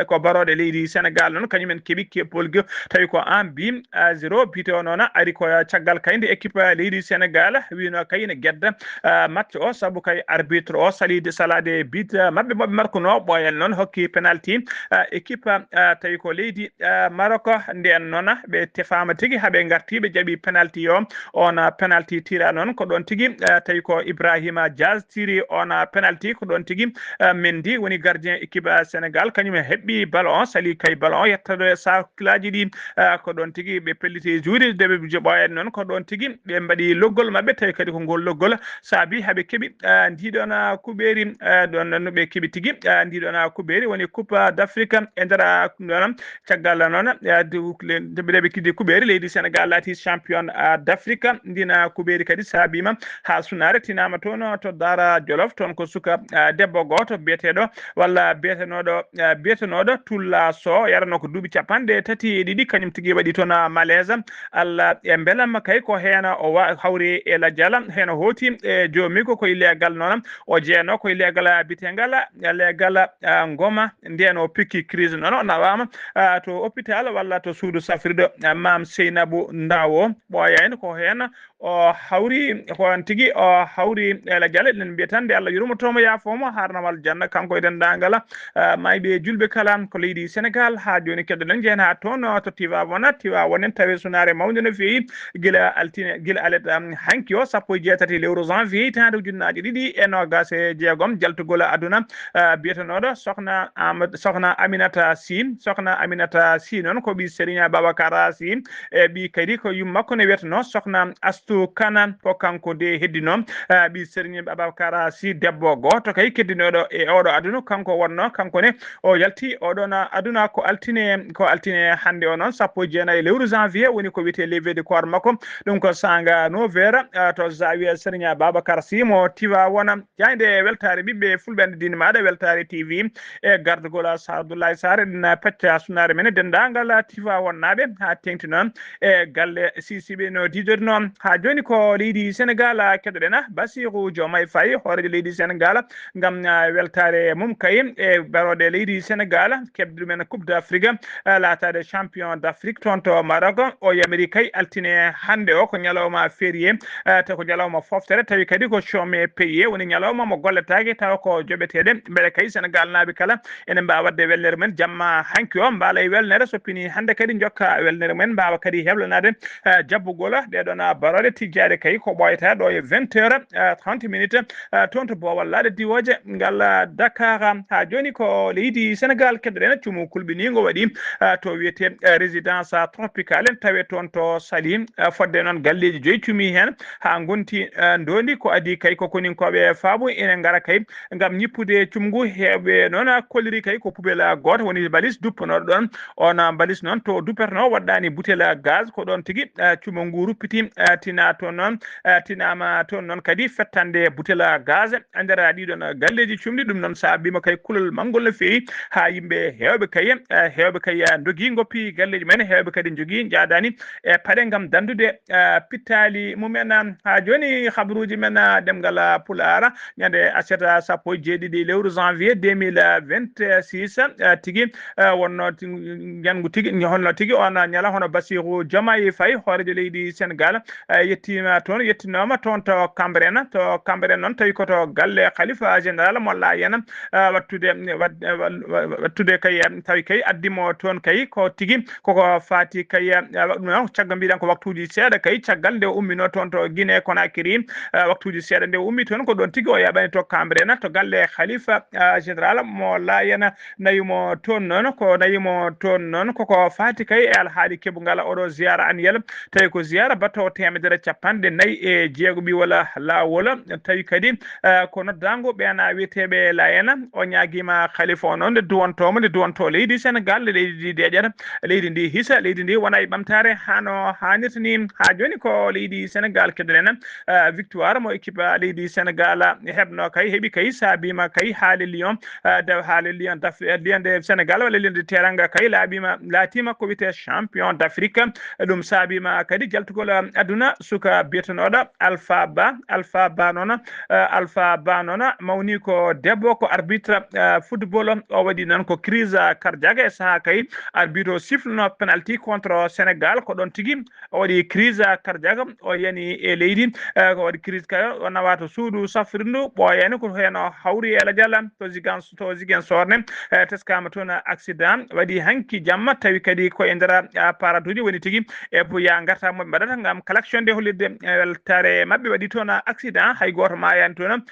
ko barooɗe leydi Sénégal noon, kañumen keɓi keppol go, tawi ko un but à zéro, bito noon ari ko caggal kay nde équipe leydi Sénégal wino kay ne gedda, ah, match o, sabu kay arbitre o salide, salade but, ah, maɓɓe moɓe markuno, ɓooyal noon hokki penalty, ah, équipe, ah, tawi ko leydi, ah, Maroc. Nden noon ɓe tefaama tigi haa ɓe ngarti, ɓe jaɓi penalty o, on, ah, penalty tira noon ko ɗoon tigi, ah, tawi ko Ibrahima Diaz tiri on, ah, penalty, ko ɗoon tigi, ah, Mendy woni gardien équipe, ah, Sénégal, kañum e heɓɓi ballon o, sali kay ballon o yettade saklaaji ɗi, ah, ko ɗoon tigi ɓe pelliti juuɗe, de ɓe joɓoyani noon, ko ɗoon tigi ɓe mbaɗi loggol maɓɓe, tawi kadi ko ngol loggol saabi haɓe keɓi, ah, ndiɗon, ah, kuɓeeri, ah, ɗon no ɓe keɓi tigi, ah, ndiɗon, ah, kuɓeeri woni Coupe d'Afrique e nder, ah, ɗon. Caggal noon, ah, du-, le-, nde ɓe keɓi kuɓeeri, leydi Senegal laati champion, ah, d'Afrique. Ndin, ah, kuɓeeri kadi saabima haa sunaare tinaama toon to Daara Jolof, toon ko suka, ah, debbo gooto biyeteeɗo walla biyetenooɗo, ah, biyetenooɗo Tulla Sow, yarano ko duuɓi capanɗe tati e ɗiɗi, kañum tigi waɗi toon, ah, malaise. Allah e mbelamma kay ko heen o wa-, hawri e lajal, heen o hooti e joomiiko ko e leegal noon, o jeyno ko e leegal, ah, bitengal, ah, leegal, ah, Ngoma, ndeen o pikki crise noon, o nawaama, ah, to hôpital walla to suudu safrirde, ah, Maam Seynabou Ndaw o, ɓooyaani ko heen o hawri, ko on tigi o hawri e lajal. Eɗen mbiya tan nde Allah yurmoto mo, yaafo mo, haarna mo aljanna, kanko e denndaangal, ah, maayɓe e julɓe kala. Ko leydi Senegal haa jooni keddoɗen, njehen haa toon, ah, to Tivaouane. Tivaouane en tawi sunaare mawnde no feewi, gila altine, gila alet, am, hanki o, sappo e jeetati lewru janvier, hitaande ujunnaaje ɗiɗi e noogaas e jeegom, jaltugol aduna, ah, biyetenooɗo Sokhna Ahmed, Sokhna Aminata Sy, Sokhna Aminata Sy noon ko ɓii Serigne Babacar Sy, e ɓii kadi ko yumma makko ne wiyeteno Sokhna Astou Kane, ko kanko de heddino, ah, ɓii Serigne Babacar Sy, debbo gooto kay keddinooɗo e oɗo aduna, kanko wonno, kanko ne o yalti oɗon aduna ko altine, ko altine hannde o noon, sappo e jeenayi lewru janvier, woni ko wiyetee levée de corps makko. Ɗum ko saanga neuf heures, ah, to Zawiya Serigne Babacar Sy mo Tivaouane. Jaaynde weltaare ɓiɓɓe fulɓe, andi diine maaɗa, Weltaare T V, e gardagol Sa Abdoulaye Sarr, eɗen pecca sunaare men e denndaangal Tivaouane naaɓe haa teeŋti noon e galle Sisiɓe no diidori noon. Haa jooni ko leydi Senegal keɗoɗen, Bassirou Diomaye Faye, hooreejo leydi Senegal, ngam, ah, weltaare mum kay e barooɗe leydi Senegal, keɓde ɗumen Coupe d'Afrique, ah, laataade champion d'Afrique toon to Maroc. O yamiri kay altine hannde o ko ñalawma férié, ah, tawi ko ñalawma foftere, tawi kadi ko chômé payé, woni ñalawma mo golletaake tawa ko joɓeteeɗe. Mbeɗa kay Senegal naaɓe kala ene mbaawa waɗde welnere mum en jamma hanki o, mbaala e welnere, so pinii hannde kadi njokka welnere mum en, mbaawa kadi heblanaade, eh, jabbugol ɗee ɗoon, ah, barooɗe tijjaaɗe kay ko ɓooyata ɗo e vingt heures, eh, trente minutes, eh, toon to Boowal Laaɗe Diwooje ngal, ah, Dakar. Haa jooni ko leydi Senegal keɗoɗen, cumu kulɓiniingo waɗi, ah, to wiyetee, eh, résidence, ah, tropicale, en tawe toon to Saly, ah, fodde noon galleeji joyi cumi heen haa ngonti, ah, ndoondi. Ko adii kay ko koninkooɓe faabu ene ngara kay ngam ñippude cumu ngu. Heewɓe noon kolliri kay ko pubel gooto woni balis duppanooɗo ɗoon. Oon balis noon to duppetenoo waɗɗaani butel gaz, ko ɗoon tigi, eh, cumu ngu ruppiti, eh, tina toon noon, eh, tinaama toon noon kadi fettande butel gaz e nder ɗiɗoon galleeji cumɗi. Ɗum noon saabiima kay kulol manngol no feewi haa yimɓe heewɓe kay, eh, heewɓe kay, eh, ndogii ngoppi galleeji mumen, heewɓe kadi njogii njaadaani e paɗe ngam danndude, eh, pittaali mumen. Haa jooni, habaruuji men, ah, ɗemngal, ah, Pulaar, ñande aset, ah, sappo e jeeɗiɗi lewru janvier deux mille vingt-six, ah, tigi, ah, wonno ti-, ñanngu tigi, honno tigi oon ñala hono Bassirou Diomaye Faye, hooreejo leydi Senegal, ah, yettiima toon, yettinooma toon to Cambérène. To Cambérène noon tawi ko to galle Khalifa Général mo Layène, ah, wattude, wat-, wat-, wat-, wattude kay, ah, tawi kay addimo toon kay ko tigi koko faati kay, eh, wa-, ɗum noon, caggal mbiɗen ko waktuuji seeɗa kay, caggal nde o umminoo toon to Guinée Conakry, eh, waktuuji seeɗa nde o ummi toon, ko ɗoon tigi o yaɓani to Cambérène, to galle Khalifa, eh, Général mo Layène, nawi mo toon noon, ko nawi mo toon noon, koko faati kay e alhaali keɓungal oɗo ziyaara annuel, tawi ko ziyaara battoowo teemedere capanɗe nayi e jeego ɓiwol laawol, tawi kadi eh, ko noddaango ɓeen wiyeteeɓe Layène. O ñaagiima Khalifa o noon nde duwantoo mo, nde duwantoo leydi Senegal, nde leydi ndi deeƴata, leydi ndi hisa, leydi ndi wona e ɓamtaare hano haanirta ni. Haa jooni ko leydi Senegal keɗoɗen, eh, victoire mo équipe, eh, leydi Senegal heɓno kay, heɓi kay, saabiima kay haali Lion, eh, de haali Lion daf-, eh, Lion de Senegal walla Lion de Teranga kay laaɓiima, laatiima ko wiyetee champion d'Afrique. Ɗum saabiima kadi jaltugol, eh, aduna suka biyetenooɗo Alpha Ba. Alpha Ba noon, eh, Alpha Ba noon mawni ko debbo, ko arbitre, eh, football. O waɗi noon ko crise cardiaque e sahaa kay arbitre o sifluno penalty contre Sénégal. Ko ɗoon tigi o waɗi crise cardiaque, o yani e leydi, eh, o waɗi crise cardiaque, o nawa to suudu safrirdu, ɓooyaani ko heen o hawri e lajal to Ziguinchor, to Ziguinchor ne, eh, teskaama toon accident waɗi hanki jamma, tawi kadi ko e nder, ah, paratuuji woni tigi e po-, ya ngarta mo ɓe mbaɗata ngam collection hollirde weltaare maɓɓe waɗi toon accident, hay gooto maayaani toon.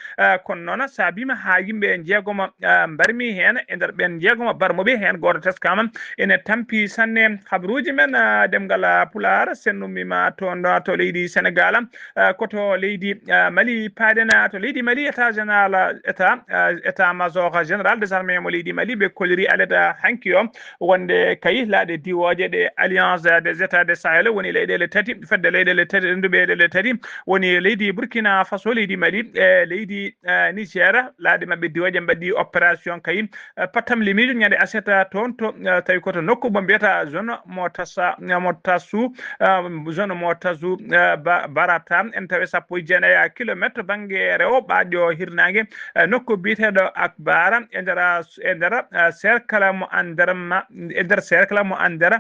Kono noon saabiima haa yimɓe njeegomo mbarmi heen, e nder ɓeen njeegomo barmuɓe heen gooto teskaama ene tampi sanne. Habruuji men, ɗemngal Pulaar sennummiima toon to leydi Senegaal. Ko to leydi Mali paaɗen. To leydi Mali, état général, état, état major général des armées mo leydi Mali ɓe kolliri aleda hanki o wonde kay laaɗe diwooje ɗe Alliance des États de Sahel, woni leyɗeele tati, fedde leyɗeele tati, rennduɓe leyɗeele tati, woni leydi Burkina Faso, leydi Mali, e leydi, e, Niger, laaɗe maɓɓe diwooje mbaɗi opération kay, e, pattam limiijo ñande aseta toon to, e, tawi ko to nokku mo mbiyata zone mo tasa, mo tasu, e, zone mo tasu, e, ba-, barata en tawi sappo e jeenayi kilometre bannge rewo ɓaaƴo hirnaange, e, nokku biyeteeɗo Akbara e nder, e nder, e, cercle mo Anderma, e nder cercle mo Anderma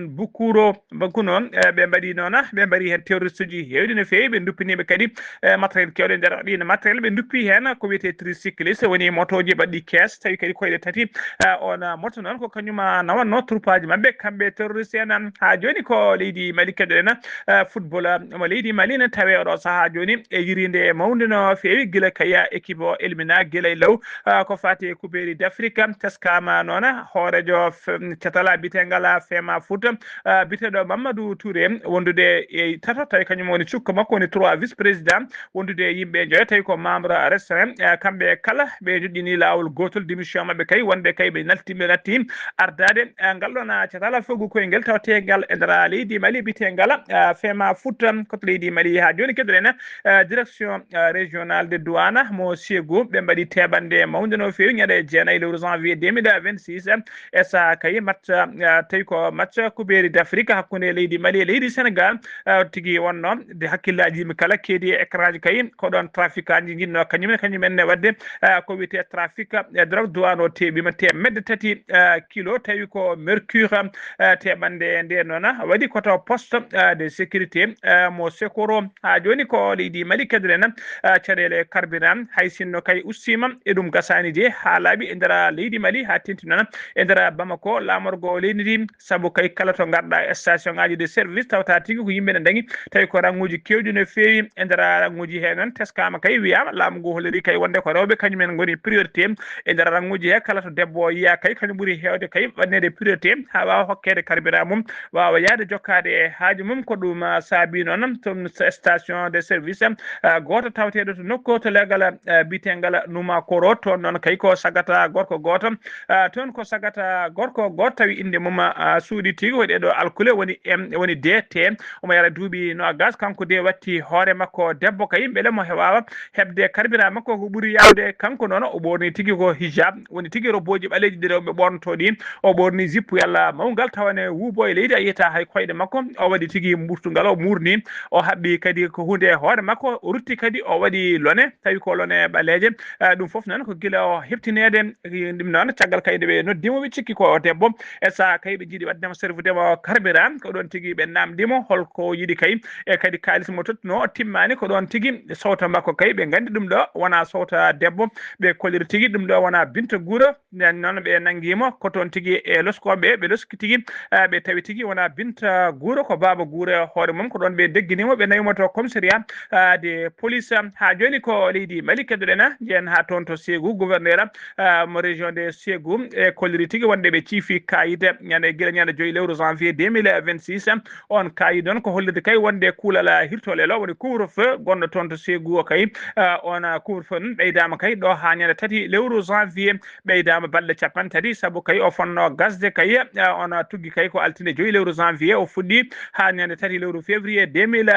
Bukuro. Bukku noon, e, ɓe mbaɗi noon, ɓe mbaɗi heen terroriste uji heewɗi no feewi, ɓe nduppini ɓe kadi, e, matériel keewɗo e nder ɗiin matériel, ɓe nduppi heen ko wiyetee tricycliste, woni motooji baɗɗi kees, tawi kadi koyɗe tati. E, oon moto noon ko kañum, a, nawatnoo troupaaji maɓɓe, kamɓe terroriste en. Haa jooni ko leydi Mali keɗoɗen, e, football, e, mo leydi Mali ne tawee oɗo sahaa jooni e yiriinde mawnde no feewi, gila kay équipe o elmina gila e law, e, ko faati e Coupe d'Afrique. Teskaama noon hooreejo f-, catala biyeteengal Fema Foot, e, biyeteeɗo Mamadou Touré, wondude e tato, tawi kañum woni cukko makko, woni trois vice-président, wondude e yimɓe njoyo, tawi ko membre restreint, e, kamɓe kala ɓe joɗɗini laawol gootol, démission maɓɓe kay, wonde kay ɓe nalti, ɓe natti ardaade, e, ngal ɗoon, e, catala fewgu koyngel tawteengal e nder leydi Mali, biyeteengal, e, Fema Foot, ko to leydi Mali. Haa jooni keɗoɗen, e, direction, e, régionale de douane mo Ségou, ɓe mbaɗi teɓannde mawnde no feewi ñande jeenayi lewru janvier deux mille vingt-six, e saha kay match, e, tawi ko match Coupe d'Afrique hakkunde leydi Mali e leydi Sénégal, e, tigi wonno de hakkillaaji yimɓe kala keedi e écran ji kay, ko ɗoon trafiquant ji njiɗno kañum en, kañum en ne waɗde, e, ko wiyetee trafic, e, drogue. Douane o teɓiima teemedde tati, e, kilo, tawi ko mercure, e, teɓannde nde noon waɗi ko to poste, e, de sécurité, e, mo Sekoro. Haa jooni ko leydi Mali keɗoɗen, e, caɗeele carburant, hay sinno kay ustiima, e ɗum gasaani de haa laaɓi e nder leydi Mali, haa teeŋti noon e nder Bamako, laamorgo leydi ndi, sabu kay kala to ngarɗa station ngaji de service tawta tigi ko yimɓe ne dañi, tawi ko ranguji kewɗi no feewi. E nder ranguji he noon teskaama kay wiyaama laamu ngu holliri kay wonde ko rewɓe kañum en ngoni priorité e nder ranguji he, kala to debbo o yiya kay kañum ɓuri heewde kay waɗneede priorité haa waawa hokkeede carburant mum, waawa yahde jokkaade e haaju mum. Ko ɗum, ah, saabi noon to station de service, ah, gooto tawateeɗo to nokku to legal, ah, biyeteengal Numakoro, toon noon kay ko sagata gorko gooto, ah, toon ko sagata gorko gooto tawi innde mum, ah, suuɗi tigi, ko ɗeɗo alkule woni M, woni D T, omo yara duuɓi noogas, kanko de watti hoore makko debbo kay, mbele mo hewawa heɓde carburant makko ko ɓuri yawde. Kanko noon o ɓorni tigi ko hijab, woni tigi roboji ɓaleeji ɗi rewɓe ɓornoto ɗi. O ɓorni jippu yalla mawngal tawane wuubo e leydi, a yiyata hay koyɗe makko. O waɗi tigi mburtungal, o murni, o haɓɓi kadi ko hunde e hoore makko, o rutti kadi o waɗi lone, tawi ko lone ɓaleeje. Eh, ɗum fof noon ko gila o heɓtineede, eh, ɗum noon caggal kay nde ɓe noddi mo, ɓe cikki ko o debbo. E saha kay ɓe jiiɗi waɗde mo servude mo carburant, ko ɗoon tigi ɓe namdi mo holko yiɗi kay, e kadi kaalis mo tottuno o timmaani, ko ɗoon tigi sowta makko kay ɓe nganndi ɗum ɗo wona sowta debbo, ɓe kolliri tigi ɗum ɗo wona binta guura. Nden noon ɓe nanngi mo ko toon tigi e loskooɓe, ɓe loski tigi, eh, ɓe tawi tigi wona binta guura, ko baaba guura hoore mum, ko ɗoon ɓe deggini mo, ɓe nawi mo to commissariat, eh, de police. Haa jooni ko leydi Mali keɗoɗen, njehen haa toon to Ségou, gouverneur, eh, mo région de Ségou, e kolliri tigi wonde ɓe ciifi kaayit ñande, gila ñande joyi lewru janvier deux mille vingt-six. On kaayit noon ko hollirde kay wonde kuulal hirtolel o woni couvre-feu gonɗo toon to Ségou o kay, eh, on couvre-feu noon ɓeydaama kay ɗo haa ñande tati lewru janvier, ɓeydaama balɗe capanɗe tati, sabu kay o fotnoo gasde kay, eh, on tuggi kay ko altine joyi lewru janvier o fuɗɗi haa ñande tati lewru février deux mille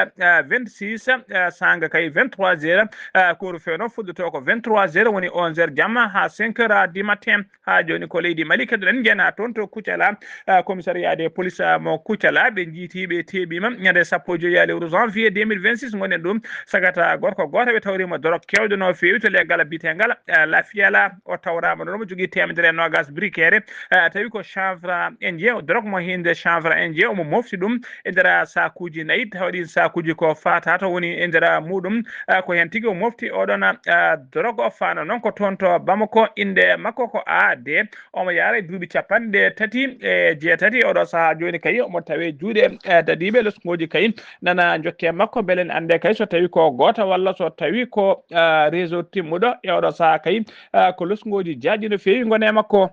vingt-six, eh, saanga kay vingt-trois heures, eh, couvre-feu noon fuɗɗotoo ko vingt-trois heures, woni onze heures jamma haa cinq heures du matin. Haa jooni ko leydi Mali keɗoɗen, njehen toon to Kucala, eh, commissariat de police, eh, mo Kucala, ɓe njiiti ɓe teeɓiima ñande sappo e joyi lewru janvier deux mille vingt-six, ngonen ɗum sagata gorko gooto ɓe tawriima dorog keewɗo no feewi to leggal biyeteengal, eh, La Fiela. O tawraama noon omo jogii teemedere e noogas brikere, eh, tawi ko chanvre indien, dorog mo hinde chanvre indien, omo mofti ɗum e nder saakuuji nayi, tawa ɗiin saakuuji ko faataato woni e nder muuɗum, eh, ko heen tigi o mofti oɗon, eh, dorog o faano noon ko toon to Bamako, innde makko ko A D, omo yaara e duuɓi capanɗe tati e jeetati, oɗo sahaa jooni kay omo tawee juuɗe, eh, dadiiɓe loskooji kay, nana jokke makko, mbele en annde kay so tawi ko goota walla so tawi ko, ah, réseau timmuɗo e oɗo sahaa kay, ah, ko losngooji jaaji no feewi ngone makko.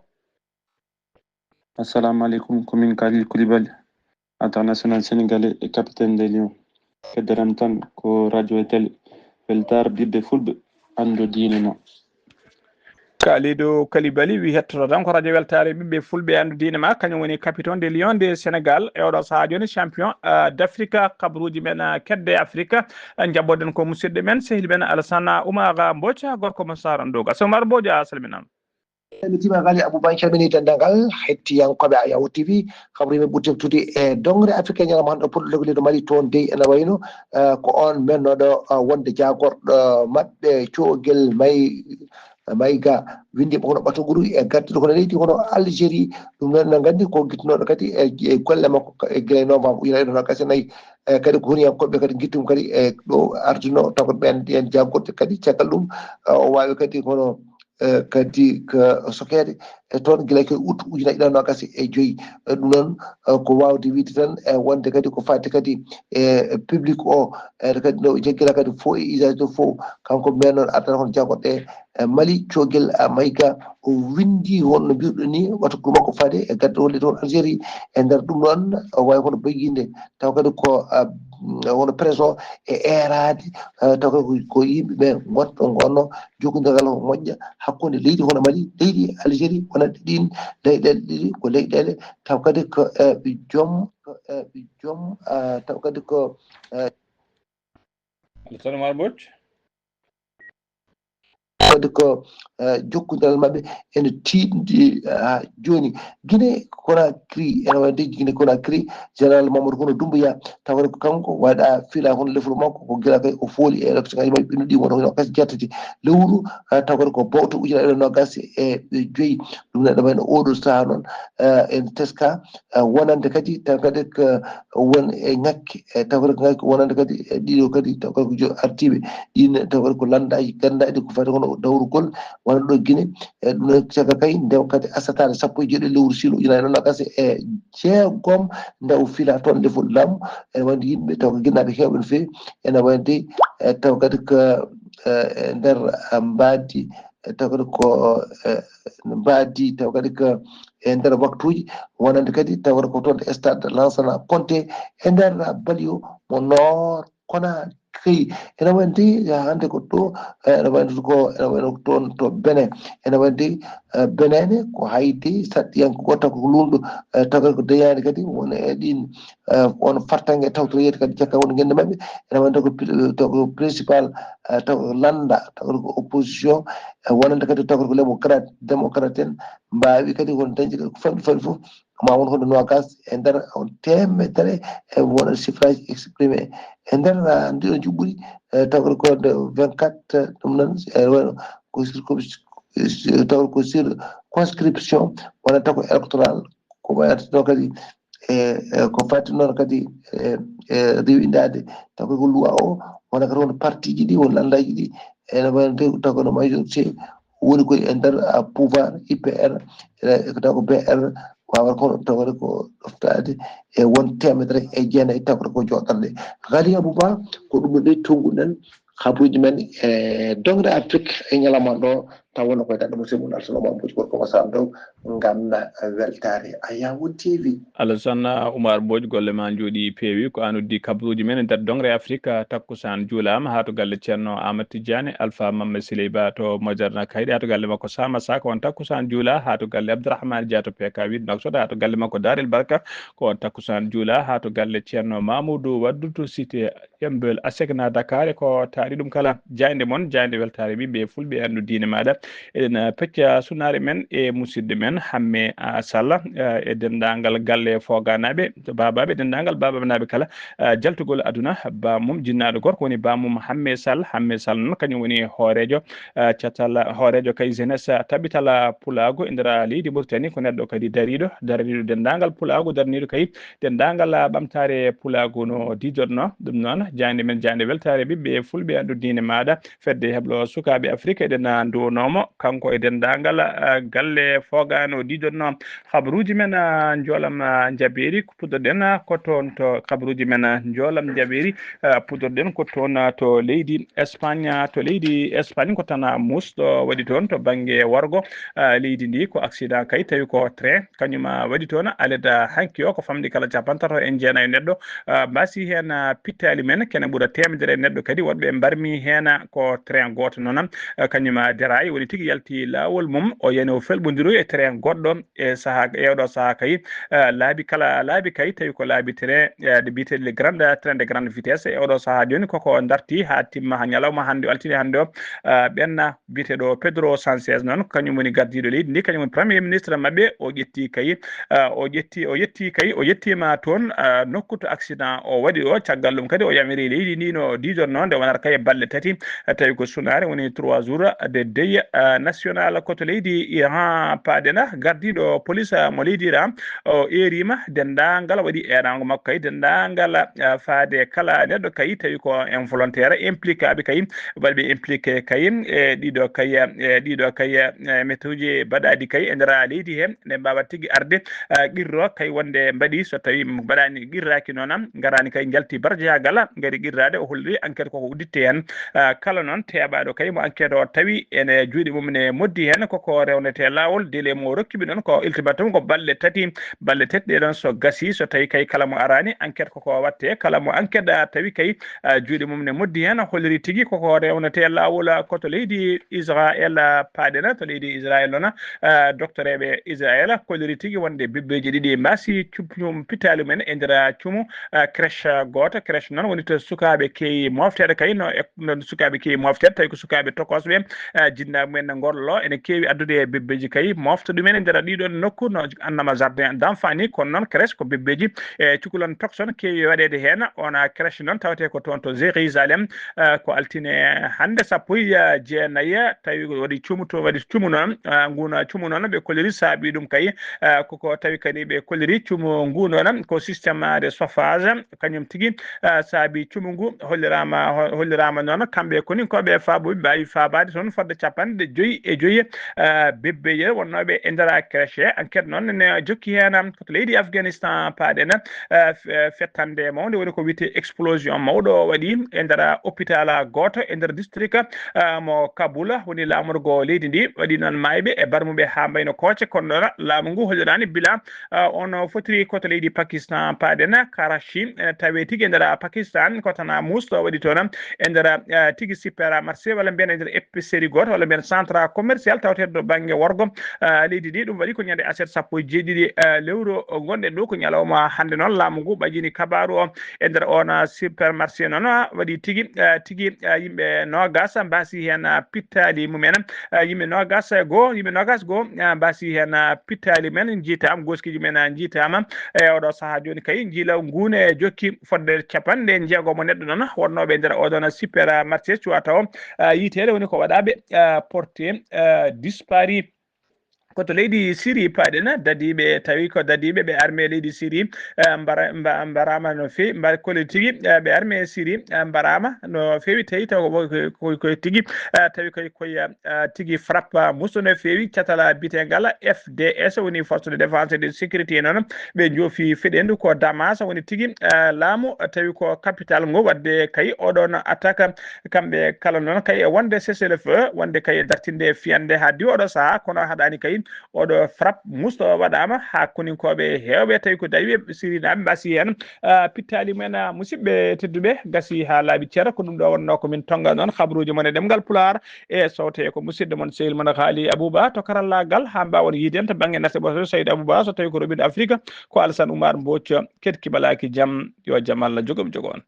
Assalamu alaikum, ko min Khalil Koulibaly, international sénégalais et capitaine des Lions. Keddoram tan ko radio e télé, weltaare ɓiɓɓe fulɓe, anndo diine ma. Kalidou Kalibali wi hettoto tan ko radio weltaare ɓiɓɓe fulɓe, anndo diine ma, kañum woni capitaine des Lions de Sénégal e oɗo sahaa jooni, champion, ah, d'Afrique, kabruuji men, ah, kedde Afrique. Njaɓɓoɗen ko musidɗo men, sehil men Alassane Oumar Mbodj, gorko mo Sarandoga. Sohna Oumar Mbodj, a salminaama. Mi tima Gali Abouba, calmini denndaangal hettiyankooɓe Ayawo T V. Kabru men ɓuri teftude e dongre Afrique ñalawma hannde, puɗɗo logleɗo Mali toon dey ene wayno, eh, ko on mennoɗo, eh, wonde jaagorɗo maɓɓe Cogel May, Mayga, winndi mo kono ɓatoguru e gardiɗo kono leydi kono Algérie. Ɗum noon ene nganndi ko gittunooɗo kadi e, e golle makko e gila e novembre ujunere e nogas e nayi. Eh, kadi ko huniyankooɓe kadi gittum kadi e ɗo arduno taw ko ɓen ɗen jaagorɗe kadi caggal ɗum, eh, o waawi kadi kono eh, kadi ko sokeede e toon gila ko août ujunnaji ɗiɗi nogas e joyi. Eh, ɗum noon, eh, ko waawde wiide tan, eh, wonde kadi ko fadde kadi e public o, eh, kadi no jaggira kadi fof e usage de fof, kanko men noon ardata kono jagorɗe, eh, Mali, Cogel, ah, Mayga, o winndi wonno mbiruɗo ni, wata ko makko fade e gadde wonde toon Algérie. E nder ɗum noon, o wawi kono bayyinde taw kadi ko, ah, wonno presse o e eeraade, ah, taw kadi ko, ko yimɓe ɓe gonɗo gonno jokkondiral ko moƴƴa hakkunde leydi hono Mali, leydi Algérie, wonande ɗin leyɗeele ɗiɗi ko leyɗeele taw kadi ko, eh, ɓe joom, ko, eh, ɓe joom, ah, taw kadi ko, eh, Alassane Oumar Mbodj. Wadde ko, eh, jokkondiral maɓɓe ene tiiɗi, eh, haa jooni. Guinée Conakry, ene wayde Guinée Conakry, général Mamadou Kono Doumbouya, tawata ko kanko waɗa fila kono lefol makko, ko gila kay o fooli e élection ngaji maɓɓe ɓennuɗi wonno ko nogas jeetati lewru, eh, tawata ko bowto ujunere e nogas e joyi. Ɗum ne ɗo wayno oɗo saha noon, eh, en teska, eh, wonande kadi, taw kadi ko won e ŋakke, e taw kadi ko ŋakke wonande kadi e ɗiɗo kadi, taw kadi ko jo artiiɓe. Ɗin taw kadi ko lanndaaji ganndaaɗi ko fati kono dawrugol wona ɗo Guinée. E ɗum noon caggal kay ndew kadi asataare sappo e jeeɗiɗi lewru siilo ujunere e nogas e jeegom ndew fila toon lefol laamu. Ene wayde yimɓe taw ko ginnaaɓe heewɓe no feewi. Ene wayde, e taw kadi ko, e, e nder, e, mbaadi, e taw kadi ko, e, mbaadi taw kadi ko e nder waktuuji wonande kadi taw kadi ko toon e stade Lansana Conté e nder Balio mo Nord Conakry. Ene wayde hannde ko ɗo, e, ene wayde ko, ene wayno toon to Benin. Ene wayde, e, Benin ne ko hayde saɗɗiyanke goto ko luulɗo, e, taw kadi ko dañaani kadi won e ɗin, e, won fartange tawtoreede kadi caggal won ngennde maɓɓe. Ene wayde ko pri-, taw ko principal, e, taw ko lannda, taw ko opposition, e, wonande kadi taw ko démocrate, démocrate en mbaawi kadi won dañde kadi ko fanɗi fanɗi fof. Ma won hoɗo nogas e nder on teemedere e won suffrage exprimé e nder, ah, ndiɗo juɓɓudi, e taw ko nde vingt-quatre, ɗum noon e wayno ko circonscri-, taw ko circonscription wona taw ko électoral, ko wayatno kadi e, e ko fati noon kadi e, e rewindaade taw ko loi o wona kadi won parti ji ɗi won lanndaji ɗi ene wayno taw kono majorité woni koye e nder, ah, pouvoir I P R, e ko taw ko B R wawata kono tawde ko ɗoftaade e won teemedere e jeenayi tawata ko joɗɗorde. Ghali Abouba, ko ɗum ɗo ɗe tonguɗen habruji men e dongre Afrique e ñalawma ɗo taw wonno koye daɗɗo mo semum alsano ma mboji gorko mo sam dow ngam weltaare Ayawo T V. Alassane Oumar Mbodj, golle ma njooɗi peewi, ko an uddi kabruuji men e nder dongre Afrique. Takkusaan juulaama haa to galle Ceerno Aamadu Tijjaani, Alfa Mamme Siley Ba to Moderna Kayɗe, haa to galle makko Sama Saka, on takkusaan juula haa to galle Abdourahmane Dia to P K huit Nouakchott, haa to galle makko Daarel Barka, ko on takkusaan juula haa to galle Ceerno Mamoudou Waddu to Cité Yembel, Asegna Dakar, ko taari ɗum kala. Jaaynde mon, jaaynde weltaare ɓiɓɓe fulɓe, anndu diine maaɗa. Eɗen, ah, pecca sunaare men e musidɗo men Hamme, ah, Sall, ah, e denndaangal galle Foganaaɓe, to Baabaaɓe, denndaangal Baabaaɓe naaɓe kala, ah, jaltugol aduna, baamum jinnaaɗo gorko woni baamum Hamme Sall. Hamme Sall noon kañum woni hooreejo, ah, catal, hooreejo kay jeunesse, ah, tabital, ah, pulaagu e nder, ah, leydi Mauritanie, ko neɗɗo kadi dariiɗo, daraniiɗo denndaangal pulaagu, daraniiɗo kay denndaangal, ah, ɓamtaare pulaagu no diidorno. Ɗum noon, jaaynde men, jaaynde weltaare ɓiɓɓe fulɓe, anndu diine maaɗa, fedde heblo sukaaɓe Afrique, eɗen, ah, nduwonoo mo kanko e denndaangal, ah, galle Fogaano. Ɗiɗon no habaruuji men, ah, njoolam, ah, njabeeri, ko puɗɗoɗen, ah, ko toon to habaruuji men, ah, njoolam njabeeri, ah, puɗɗoɗen ko toon, ah, to leydi Espagne, ah, to leydi Espagne ko tan, ah, muusɗo waɗi toon to bannge worgo, ah, leydi ndi. Ko accident kay, tawi ko train, kañum, ah, waɗi toon, ah, aleda hanki o ko famɗi kala capantato e jeenayo neɗɗo, ah, mbasi heen, ah, pittaali men, kene ɓura teemedere neɗɗo kadi woɗɓe mbarmi heen, ah, ko train gooto noon, ah, kañum, ah, deraay, woni tigi yalti laawol mum, o yani o felɓondiroyi e train goɗɗo e saha, e oɗo saha kay, ah, laabi kala laabi kay, tawi ko laabi train, ah, de mbiyetee le grand, ah, train de grande vitesse, e oɗo saha jooni koko darti haa timma haa ñalawma hannde o altine hannde o, ah, ɓenna biyeteeɗo Pedro Sanchez noon, kañum woni gardiiɗo leydi ndi, kañum woni premier ministre maɓɓe. O ƴetti kay, ah, o ƴetti, o yetti kay, o yettiima toon, ah, nokku to accident o waɗi o. Caggal ɗum kadi o yamiri leydi ndi no diidornoo nde wonata kay balɗe tati, ah, tawi ko sunaare woni trois jours de deuil, ah, national. Ko to leydi Iran paaɗen, gardiiɗo police, ah, mo leydi Iran, o eeriima denndaangal, waɗi eeraango makko kay denndaangal, ah, faade kala neɗɗo kay tawi ko involontaire impliqué aɓe kay, waɗi ɓe impliqué kay e ɗiɗo kay, e ɗiɗo kay, e mettuuji baɗaaɗi kay e nder leydi he, ne mbaawa tigi arde, ah, qirro kay wonde mbaɗi, so tawi mbaɗaani, qirraaki noon, ngaraani kay njalti barjaagal, ngari qirraade, o holliri enquête koko udditte heen. Ah, kala noon teeɓaaɗo kay mo enquête o tawi ene juuɗe mum ne moddi heen, koko rewnete laawol, délai mo rokki ɓe noon ko ultimatum ko balɗe tati, balɗe tati ɗe ɗon so gasi, so tawi kay kala mo araani enquête koko watte, kala mo enquête, ah, tawi kay, ah, juuɗe mum ne moddi heen, holliri tigi koko rewnete laawol, ah, ko to leydi Israël, ah, paaɗen, to leydi Israël noon, ah, doktoreeɓe Israël kolliri tigi wonde bebbeeji ɗiɗi mbasi cum-, cum-, pittaali mum en e nder cuumu, ah, crèche gooto. Crèche noon woni to sukaaɓe keewi mofteede kay, no e, no sukaaɓe keewi mofteede, tawi ko sukaaɓe tokosɓe, ah, jinnaaɓe mumen ne ngorlo, ene keewi addude bebbeeji kay mofta ɗumen e nder ɗiɗon nokku no annama jardin d'enfant ni, kono noon crèche ko bebbeeji e cukalon tokson keewi waɗeede heen. Ona crèche noon tawetee ko toon to Jérusalem, ah, ko altine hannde sappo e jeenayi, tawi ko waɗi cuumu to, waɗi cuumu noon, ah, nguna cuumu noon ɓe kolliri saabi ɗum kay, ah, koko tawi kadi ɓe kolliri cuumu ngu noon ko système de chauffage, kañum tigi, ah, saabi cuumu ngu holliraama, ho-, holliraama noon kamɓe koni ko ɓe faabo, ɓe mbaawi faabaade toon fodde capanɗe joyi e joyi, ah, bebbeeje wonnooɓe e nder crèche. Enquête noon ne jokki heen ko to leydi Afghanistan paaɗen, ah, f-, fettande mawnde woni ko wiyetee explosion mawɗo waɗi e nder hôpital gooto e nder district, ah, mo Kabul woni laamorgo leydi ndi, waɗi noon maayɓe e barmuɓe haa mbayno kooce, kono noon laamu ngu holliraani bila, ah, on fotiri ko to leydi Pakistan paaɗen Karachi, ene tawe tigi e nder Pakistan, ko tan muusɗo waɗi toon e nder, ah, tigi supermarché walla mbiyen e nder épicerie gooto walla mbiyen centre commercial tawateeɗo to bannge worgo, ah, leydi ndi. Ɗum waɗi ko ñande aset sappo e jeeɗiɗi, ah, lewru ngonɗen ɗo, ko ñalawma hannde noon laamu ngu ɓajini kabaaru o e nder on, ah, supermarché noon, ah, waɗi tigi, ah, tigi, ah, yimɓe noogas mbasi heen, ah, pittaali mumen, ah, yimɓe noogas e goo, yimɓe noogas goo, ah, mbasi heen, ah, pittaali men njiitaama, gooskiiji men, ah, njiitaama. E oɗo sahaa jooni kay, njiila nguune jokki fodde capanɗe jeegom neɗɗo noon wonnooɓe e nder oɗon supermarché cuwata o, ah, yiiteede woni ko waɗaaɓe, ah, porté, ah, disparu. Ko to leydi Siri paaɗen, dadiiɓe, tawi ko dadiiɓe ɓe armée leydi Siri, eh, mbara-, mba-, mbaraama no feewi, mba-, kolliri tigi, eh, ɓe armée Siri, eh, mbaraama no feewi, tawi taw ko, ko, ko, ko tigi, eh, tawi koye, koye, eh, tigi frappe muusɗo no feewi, catal biyeteengal F D S, woni Force de Défense et de Sécurité noon, ɓe njoofi feɗeendu ko Damas, woni tigi, eh, laamu, tawi ko capital ngo, waɗde kay oɗon attaque, kamɓe kala noon kay e wonde cessez-le-feu, wonde kay e dartinde fiyande haa diwa oɗo sahaa, kono haɗaani kay oɗo frappe muusɗo waɗaama haa koninkooɓe heewɓe, tawi ko dadiiɓe Sirinaaɓe mbasi heen, ah, pittaali mumen, ah, musidɓe tedduɓe, gasi haa laaɓi cer. Ko ɗum ɗo wonnoo ko min tonnga noon habaruuji mon e ɗemngal Pulaar e sowte ko musidɗo mon sehil mon Haali Abuba to karallaagal haa mbaawon yiiden to bannge nasta ɓoto Sayid Abuba, so tawi ko Robin Afrique ko Alsan Umar Mbooc, keɗki balaaki jam, yo jam Allah jogo mi jogo on.